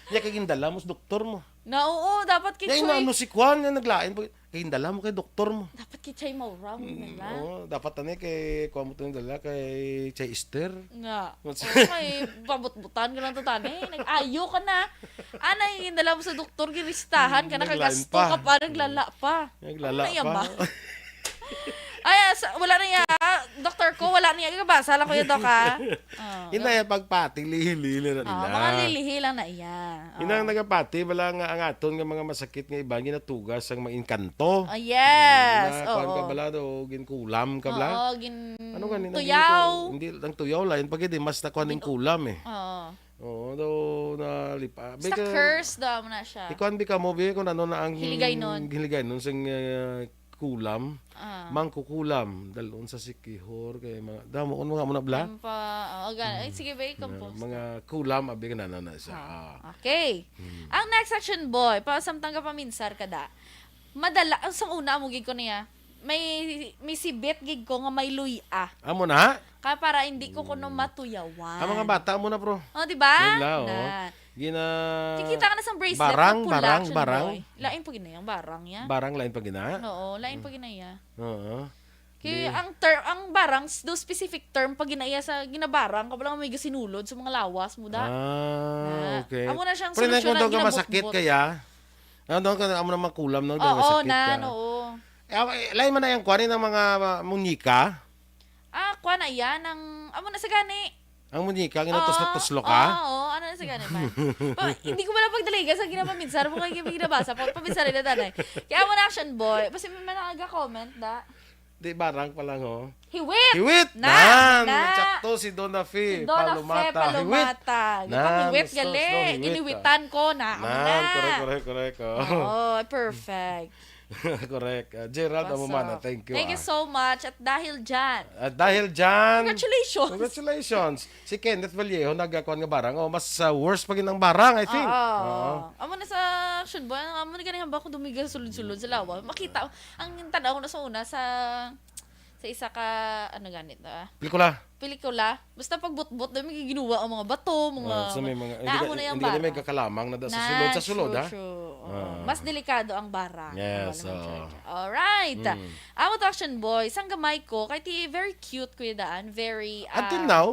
Nya kay gindala mo sa doktor mo. Na, oo, dapat kay Nya, Choy. Inano si Kwan nga naglain pag kay gindala mo kay doktor mo. Dapat kay Chay Maura mo Mm, nila. oo, dapat ani kay kuha mo to yung dala kay Chay Esther. Nga. What's Oo, kay pabutbutan ka lang to, tani. Nag-ayo ka na. Ana, yung dala mo sa doktor, giristahan ka na, Naglain kagasto pa. ka pa, naglala pa. Naglala Ano na yan pa. ba? Ay, ah, sa, wala na iya. Doktor ko, wala niya. Ikabasa lang ko yung dok, ha? Oh, Ina yung pagpati, lihili na Ah, nila. mga lilihi lang na iya. Inang Oh. nagapati, bala nga ang aton nga mga masakit nga iban, ginatugas ang mga inkanto. Ah, yes. Ginakuan ka Oo. bala, do, ginkulam ka bala. Oo, gin-, Ano gani, nang tuyaw. gintu-, hindi, ang tuyaw, lain pag hindi, mas nakuha ning Gin-, kulam eh. Oo. Oo, do, nalipa. Basta Bika, curse daw mo na siya. Ikuan bi ka mo, bi, kung ano na ang Hiligaynon. hiligaynon sing, uh, kulam. Ah. Mangkukulam, dalon sa Siquijor, kay mga, damo, kung mga muna bla? Ang pa, oh, aga-, ay, Mm. sige ba, Yeah, i-compose mga na. kulam, abi ka na, na, na siya. Ah, Ah. okay. Mm. Ang next section, boy, pa, samtang ka paminsar ka da. Madala, ang sang una, amo gid ko niya, may, may sibit gid ko nga may luya. Amo na? Kaya para hindi ko kuno Mm. matuyawan. Ang mga bata mo na, bro. Oh, di ba? Yun lang, oh. Na. Gina-, Kikita ka na sa bracelet, barang, mapula barang, siya, barang. boy. Lain pa gina yung barang niya. Barang, lain pa gina? Oo, lain pa Mm. gina iya. Oo. Kay Di- ang ter-, ang barang, s-, do specific term pa gina iya sa ginabarang, kabalo nga may gasinulod sa mga lawas mo da. Ah, Na, okay. amo na siyang Pero nang solusyonan, kung daw ka masakit ginabutbot. kaya, ano daw ka, amo na makulam, no? Daw Oo, masakit na, ka. oo. Eh, awa, eh, lain man na yung kuwanin ng mga, ah, munyika? Ah, kuha na iya, nang, amo na sa gani. Ang munyika, ang Oo, ginatuslo-tuslo ka? oo, oo, ano na sa gani man. Pa, hindi ko pala pagdaligan sa ginapaminsar mo, kaya ginabasa pa, paminsar na tanay. Kaya amo na action boy, basta may mga nag-comment da. Di, barang pa lang, ho. Hiwit! Hiwit! Na! Nan! Na! Sakto si Donna Fee Si Donna Fee Palumata. Hiwit! Palumata. Nan! Hiwit, Gusto, gali. gusto, hiwit, Giniwitan ko na. Amo Nan! na. Correct, correct, correct, oh. Oo, perfect. Correct. Ah, Gerald Pasok. Amumana, thank you, Thank you ah. so much. At dahil dyan. At dahil dyan, Congratulations. congratulations. Si Kenneth Vallejo, nagkakuan nga barang. Oh, mas, ah, worse pa gid ang barang, I think. Oo. Oo. Amo na sa action boy, amo na ganyan ba kung dumiga sulod-sulod sa lawa? Makita, ang tanaw ko na sa una, sa, sa isa ka, ano ganit, ah? Pelikula. Pelikula. Basta pagbutbot, dami may ginuwa ang mga bato, mga, Ah, so may mga, na hindi ka, amo na yung hindi ka, may barang. kakalamang na da sa Na, sulod, sa sulod, true, ha? true. Oo. Ah. Mas delikado ang barang. Yes, Ang wala oo. ng charge. Alright. Mm. Amo to action boy, sang gamay ko, kay ti very cute, Kuya Daan, very, Until ah, now,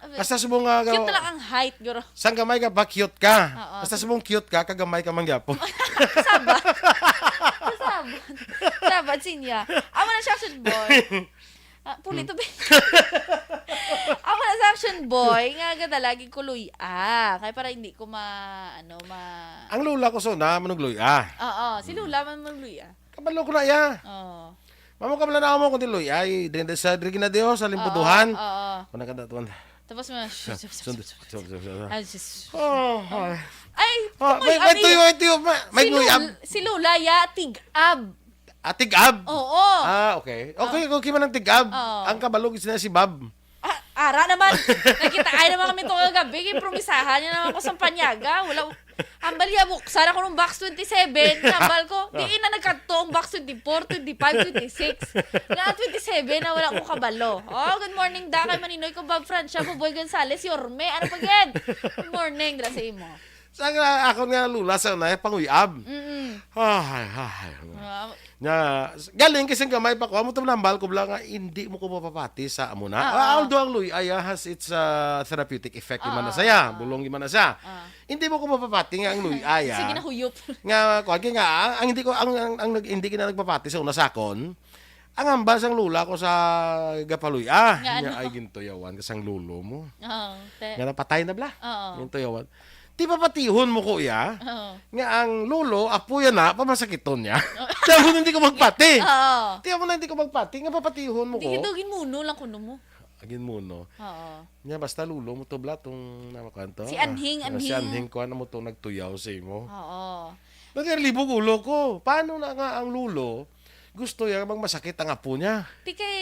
ah, basta subong nga, cute na lang ang height, guro. Sang gamay ka, ba cute ka? Oo. Basta subong cute ka, kagamay ka man gyapon. Kasabot. Kasabot. Kasabot, sinya. Amo na siya, action boy. Ah, pulito, be. Amo na sa action boy, nga gada lagi ko luya. Kay para hindi ko ma-, ano, ma- Ang lola ko sa una, manugluya. Oo, si lola man magluya. Kabalo ko na iya. Oo. Mamo ka malanaw mo kung di luya, ay, din sa Regina Dios, sa Limpuduhan. Oo, oo. Kung nakadatuan. Tapos mo, Sund-, sund-, sund-, sund-, Ah, sus. Oh, ay. Ay, Oh, may, may tuyo, may tuyo, may, may si luya. Lul-, si Lola, ya, tig-ab. Ah, tig-ab? Oo. Ah, okay. Okay, Ah. okay man ang tig-ab. Oo. Ang kabalog is na si Bob. Ah, ara naman. Nakita ay naman kami to kagabi. Kay promisahan niya naman ako sa panyaga. Wala, hambal ya, buksan ako ng box twenty-seven. Hambal ko, di na nagkadto ang box twenty-four, twenty-five, twenty-six. Na twenty-seven na wala ko kabalo. Oh, good morning, da. Kay Maninoy ko, Bob Francia, Buboy Gonzales, Yorme. Ano pa gid? Good morning, dira sa imo. Sa nga, ako nga lula sa unay, panguyab. Mm-mm. Ay, ay, ay. Ah, Nya, s-, galing kasi gamay pa ko, amo to nambal ko bala nga, hindi mo ko mapapati sa amo na. Ah, Ah, ah. although ang luya, ah, has its, ah, therapeutic effect, Ah, man na ah, saya, ah, ah. bulong man na siya. Ah. Hindi mo ko mapapati nga ang luya, Sige ah, na, huyop. nga, kuwan, kaya nga, ang, ang hindi ko, ang, ang, ang nag-, hindi ka na nagpapati sa una sakon, Ang hambal sang lola ko sa gapaluy-a, Nga niya ano? Ay gintuyawan ka sang lolo mo. Oo, te. Nga napatay na bala. Oo. Gintuyawan. Ti papatihon mo ko iya, Oo. Nga ang lolo, apo yan na, pamasakiton niya. Oh. Kaya mo na hindi ko magpati. Oo. Kaya mo na hindi ko magpati, nga papatihon mo Hindi ko. Kita ginmuno lang kuno mo. Agin mo, no? Oo. Niya, basta lolo mo to, bala, tong namakuan to. Si Anhing, Ah, si Anhing. Anhing, kuan mo to, nagtuyaw sa imo. Oo. Nagalibog ulo ko. Paano na nga ang lolo gusto niya magmasakit ang apo niya? Ti kay,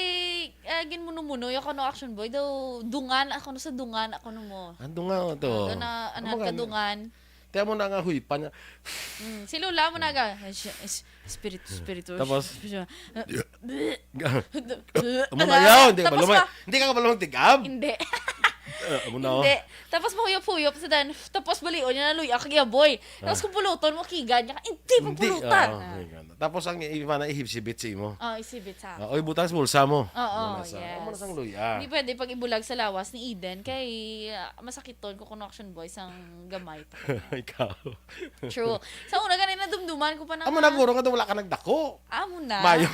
ah, ginmuno-muno, yung kuno action boy, daw dungan ako no sa dungan ako no mo. Ang dungan to. Ano na, Ang anak mga ka dungan. Tiyan mo na nga huypan niya. Mm, si Lola mo na ga, "Ay, siya, is-, espiritu, espiritu." Tapos? Espiritu. Amo na Ala, yun, di ka tapos balumay. pa- Hindi ka balumay tigab. Hindi. Ah, amo na, oh. Hindi. Tapos mahuyop-huyop sa dan. Tapos balion niya na luya kag yaboy. Tapos Ah. kung puluton mo, kigan niya, "Hindi, Hindi, pagpulutan." ah, Ah. Ay, ganda. Tapos ang iba na ihibsibit sa imo. Oh, isibit sa Ah, ako. Oy, butang sa bulsa mo. Oo, Ano na sa- yes. Amo na sang luya. Hindi pwede pag ibulag sa lawas ni Eden kay ah, masakiton ko kuno action boy sang gamay. Ikaw. True. Sa una, ganina, dumduman ko pa na Amo nga. Na guro nga daw wala ka nagdako. Amo na. Mayo.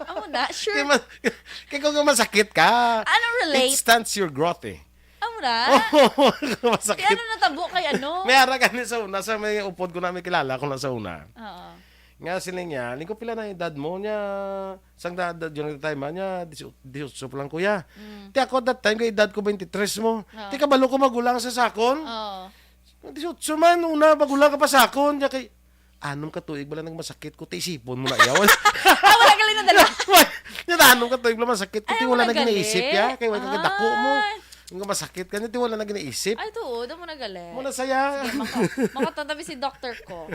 Amo na, sure. Kaya, mas, kaya kung masakit ka, Ano relate? It stunts your growth eh. Amo na? Masakit. Kaya ano natabo kay ano? May ara gani sa una, sa may upod ko na may kilala ko na sa una. Oo. Nga siling niya, "Lingkod pila na edad mo?" Niya, sang da, da, during the time, ah, niya, "Dieciocho pa lang, kuya." Mm. Ti ako, that time, kay edad ko, twenty-three mo. Oo. Ti kabalo ko magulang sa sakon. Oo. Dieciocho man, una, magulang ka pa sakon. Niya kay, "Anom ka tuig, wala nang masakit ko, ti isipon mo na, yawan." Ah, wala ka lang nadala. Niya, "Anom ka tuig, wala masakit ko, Ay, ti wala wala nang gali. Iniisip, ya. Kay wala ka dako mo." Ay. Nga masakit ka niya, ti wala na ginaisip. Ay, tuod, amo na gali. Mo na saya. Sige, maka-, makatantabi si doktor ko.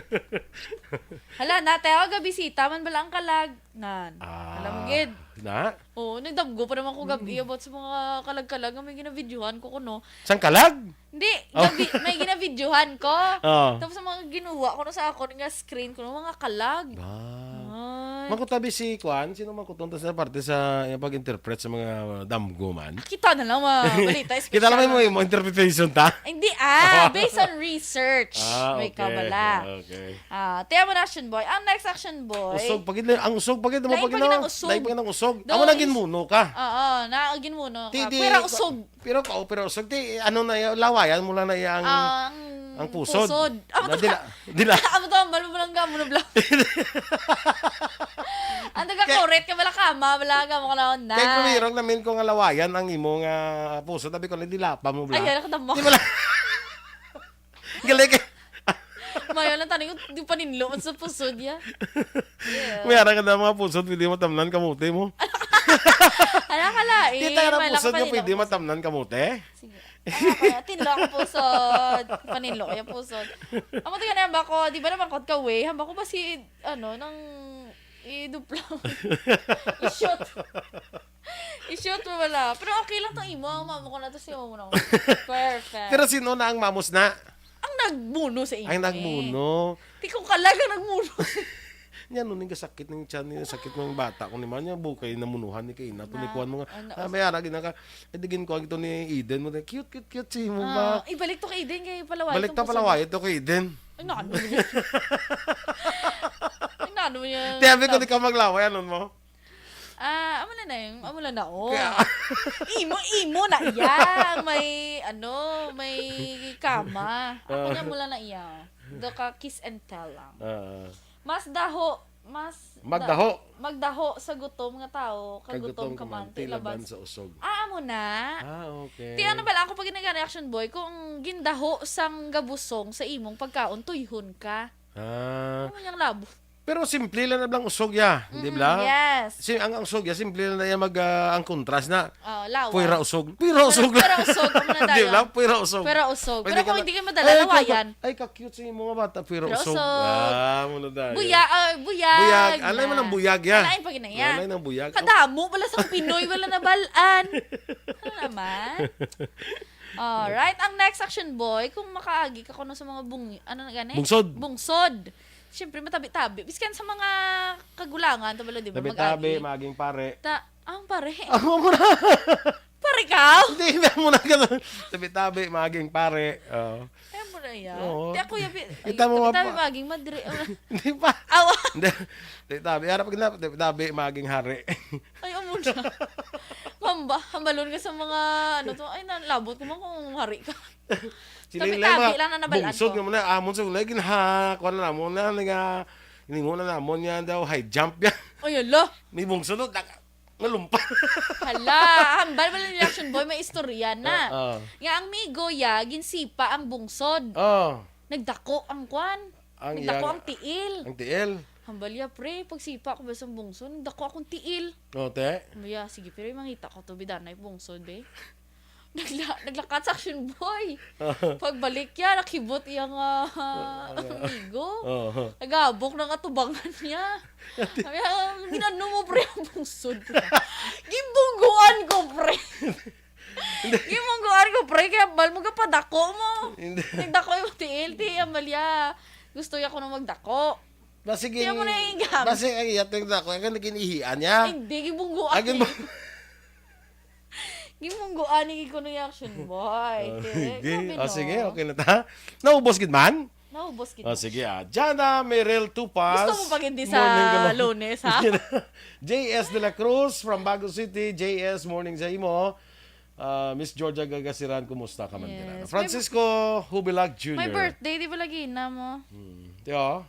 Hala, na, te, oh, gabisita man bala ang kalag. Nan. Ah, Alam mo, gid. Na? Oo, nagdamgo pa naman ko gabi Mm. about sa mga kalag-kalag nga may ginavideohan ko kuno. Sang kalag? Hindi, Oh. gabi, may ginavideohan ko. Oh. Tapos ang mga ginuha ko na sa akon nga screen ko, mga kalag. Ba? Ay. Makutabi si Kwan, sino man kutunta sa parte sa iyang pag-interpret sa mga damgo man? Kita na lang, mga balita, Kita lang espesyal. Mo, mo interpretation ta? Hindi, ah, based on research. Ah, May okay. Kabala. Okay. Ah, tiyan mo na, action boy. Ang next action boy. Usog, pagid lang. Ang usog, pagid mo, Lain pagid pagid na ang usog. Lain pagid ang usog. Daw Amo na is- ginmuno ka. Oo, na ginmuno ka. Ti, di, Pwera pa-, usog. Pero ka, pero usog, ti, ano na, ya-, lawayan mo lang na iya ang, Ah, ang ang pusod. pusod. Amo Na to dila, ka. Dila. Amo to, ang balbo lang ka, mo na bla. Ang taga Kay correct ka, bala kama, bala ka, mo ka na, na. Kay kumirong namin ko nga lawayan ang imo nga pusod. Sabi ko, "Nagdila pa mo, bla." Ay, anak, damo. Di ba lang? Galing ka. Mayo lang, taning, di paninlo, sa pusod, ya. Yeah. May ara ka na mga pusod, pwede matamnan kamote mo. Ala ka lain, Di tayo na may pusod lang nga pwede paninlo. Matamnan kamote. Sige. Ano ko yan? Tinlo ako pusod. Paninlo ko yung pusod. Amo to yan, hamba ko, di ba naman kot ka, way? Hamba ko ba si, ano, nang idupla mo? I-shoot. I-shoot mo wala. Pero okay lang tong imo. Ang mama ko na to, si mama na ako. Perfect. Pero sino na ang mamos na? Ang nagmuno sa imo Ang eh. Nagmuno. Di kung kalag ang nagmuno. Niya, nun, yung sakit ng tiyan, yung sakit ng bata ko ni man, niya, bukay na munuhan ni Kaina, to ni Na, kuwan mo nga, ano, ah, may ara, ginaka, eh, digin ko, ang ito ni Eden, mo, cute, cute, cute, si mo Ah, ba? Ibalik to kay Eden, kay palaway Balik to ta, palaway, ito kay Eden. Ay, naano mo yun? Ay, naano mo yun? Tiyabi ko, di ka maglaway, ano mo? Ah, amo na na yung, amo na na, oh. Kaya Imo, imo na iya, may, ano, may kama. Ako Ah. Niya mula na iya. Do ka kiss and tell lang. Ah. Mas daho, mas da-, Magdaho. Magdaho sa gutom nga tao, kagutom Kagutom ka ka man, man, ti ti laban laban sa sa usog. Ah, amo na. Ah, okay. Ti ano bala, ako pag nag-reaction boy, kung gindaho sang gabusong sa imong pagkaon, tuyhon ka. Ah. Ano niyang labo? Pero simple lang na blang usog ya, di Mhm, ba? Yes. Si, ang, ang usog ya, simple lang na yan mag, ah, ang kontras na. Oh, lawa. Puwera usog. Puwera Pero, usog lang. Pero usog, amo na Di tayo. Ba? Puwera usog. Pero usog. Pwede Pero ka kung na, hindi kayo madala, "Ay, lawayan. Ka-, ay, ka-cute sa imong mga bata, puwera Pero usog." Usog. Ah, muna tayo. Buya-, ah, buyag Buyag. Alay mo na. Ng buyag ya. Alay pa gina yan. Alay ng buyag. Kadamo pala sa Pinoy, wala nabalaan. Ano naman? Alright, ang next action boy, kung makaagi ka kuno sa mga bung-, ano na gani? Bungsod. Bungsod. Siyempre, matabi-tabi. Biskan sa mga kagulangan, tabalo, di ba? Tabi-tabi, Mag-agi. Maging pare. Ta-, ang pare. Ako mo na. Pare Ikaw? Hindi, hindi mo na ganun. Tabi-tabi, maging pare. Oh. Kaya mo na yan. Oo. Di ako yabi. Ay, Kita mo tabi-tabi, mapa- maging madre. Ah, Hindi pa. Awa. Hindi. Tabi-tabi. Harap ka na. Tabi-tabi, maging hari. Ay, amo na. Mamba, hambalon ka sa mga, ano to. Ay, nalabot ko man kung hari ka. Sila Tabi-tabi yung mga lang na nabalaan bungsod ko. Nga mo na, amon sa ulay, ginha, kuha na namon na, nga, iningon na namon niya daw, high jump yan. Ay, ala. May bungsod, no? Nag-, nalumpa. Hala, hambal mo lang ni Action Boy, may istorya na. Ah, ah. Nga ang migo ya, ginsipa ang bungsod. Oh. Nagdako ang kwan. Ang Nagdako iya-, ang tiil. Ang tiil. Hambal ya, pre, pagsipa ko ba sa bungsod, nagdako akong tiil. Oh, te? Maya, sige, pero mangita ko to, bidanay bungsod, be. Nagla-, naglakat sa Action Boy. Pagbalik ya, nakibot iya nga Ah, ah. amigo. Oo. Nagabok na nga tubangan niya. Sabi niya, "Ginano mo, pre, ang bungsod?" Gibungguan ko, pre. Gibungguan ko, pre. Kaya bal mo gapadako mo. Hindi. Nagdako yung tiil, ti, ang balya. Gusto niya ko na magdako. Basig Tiyan mo in-, na yung gamit. basig ang iyat yung dako. Ang naging ihian niya. Hindi, gibungguan Agin niya. ba? Gibungguan ni Kuno yung Action Boy. Oh, Te, sige. grabe, Oh, no? sige, okay na ta. Naubos gid man? Naubos gid Oh, na. sige, ah. Jana Merel Tupas. Gusto mo pa gid di sa Morning, Galo. Lunes, ha? J S de la Cruz from Bago City. J S, morning sa imo. Ah, Miss Georgia Gagasiran, kumusta ka man Yes. din, ano? May Francisco Hubilag Junior. May birthday, di ba lagi na mo? Hmm. Tiyo?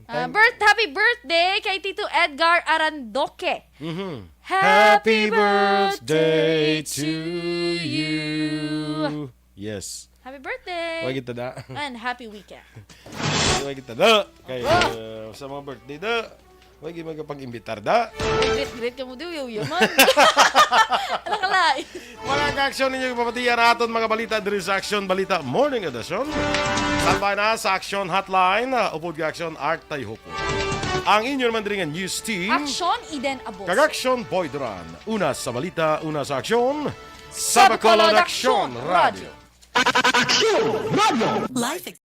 Ah, Time birth-, happy birthday kay Tito Edgar Arandoque. Mhm. Happy Happy birthday birthday to to you. you. Yes. Happy birthday. Wag kita da. And happy weekend. Wag kita da. Kay, Aba. uh, sa mga birthday da. Wag yung magpag-imbitar da. Great, great ka mo, di, uyaw, uyaw, man. Alam ka, lai. Mga ka-aksyon, ninyo ipapatiya na aton mga balita diri sa Aksyon Balita Morning Edition. Standby na sa Aksyon Hotline, uh, upod ka-aksyon, Art Tayhupon. Ang inyo naman diri nga news team, Aksyon, Eden Abos. Kag Aksyon, Boy Duran. Una sa balita, una sa aksyon, sa Sa Bacolod Bacolod Aksyon Aksyon Radio. Radio. Aksyon Radio. Life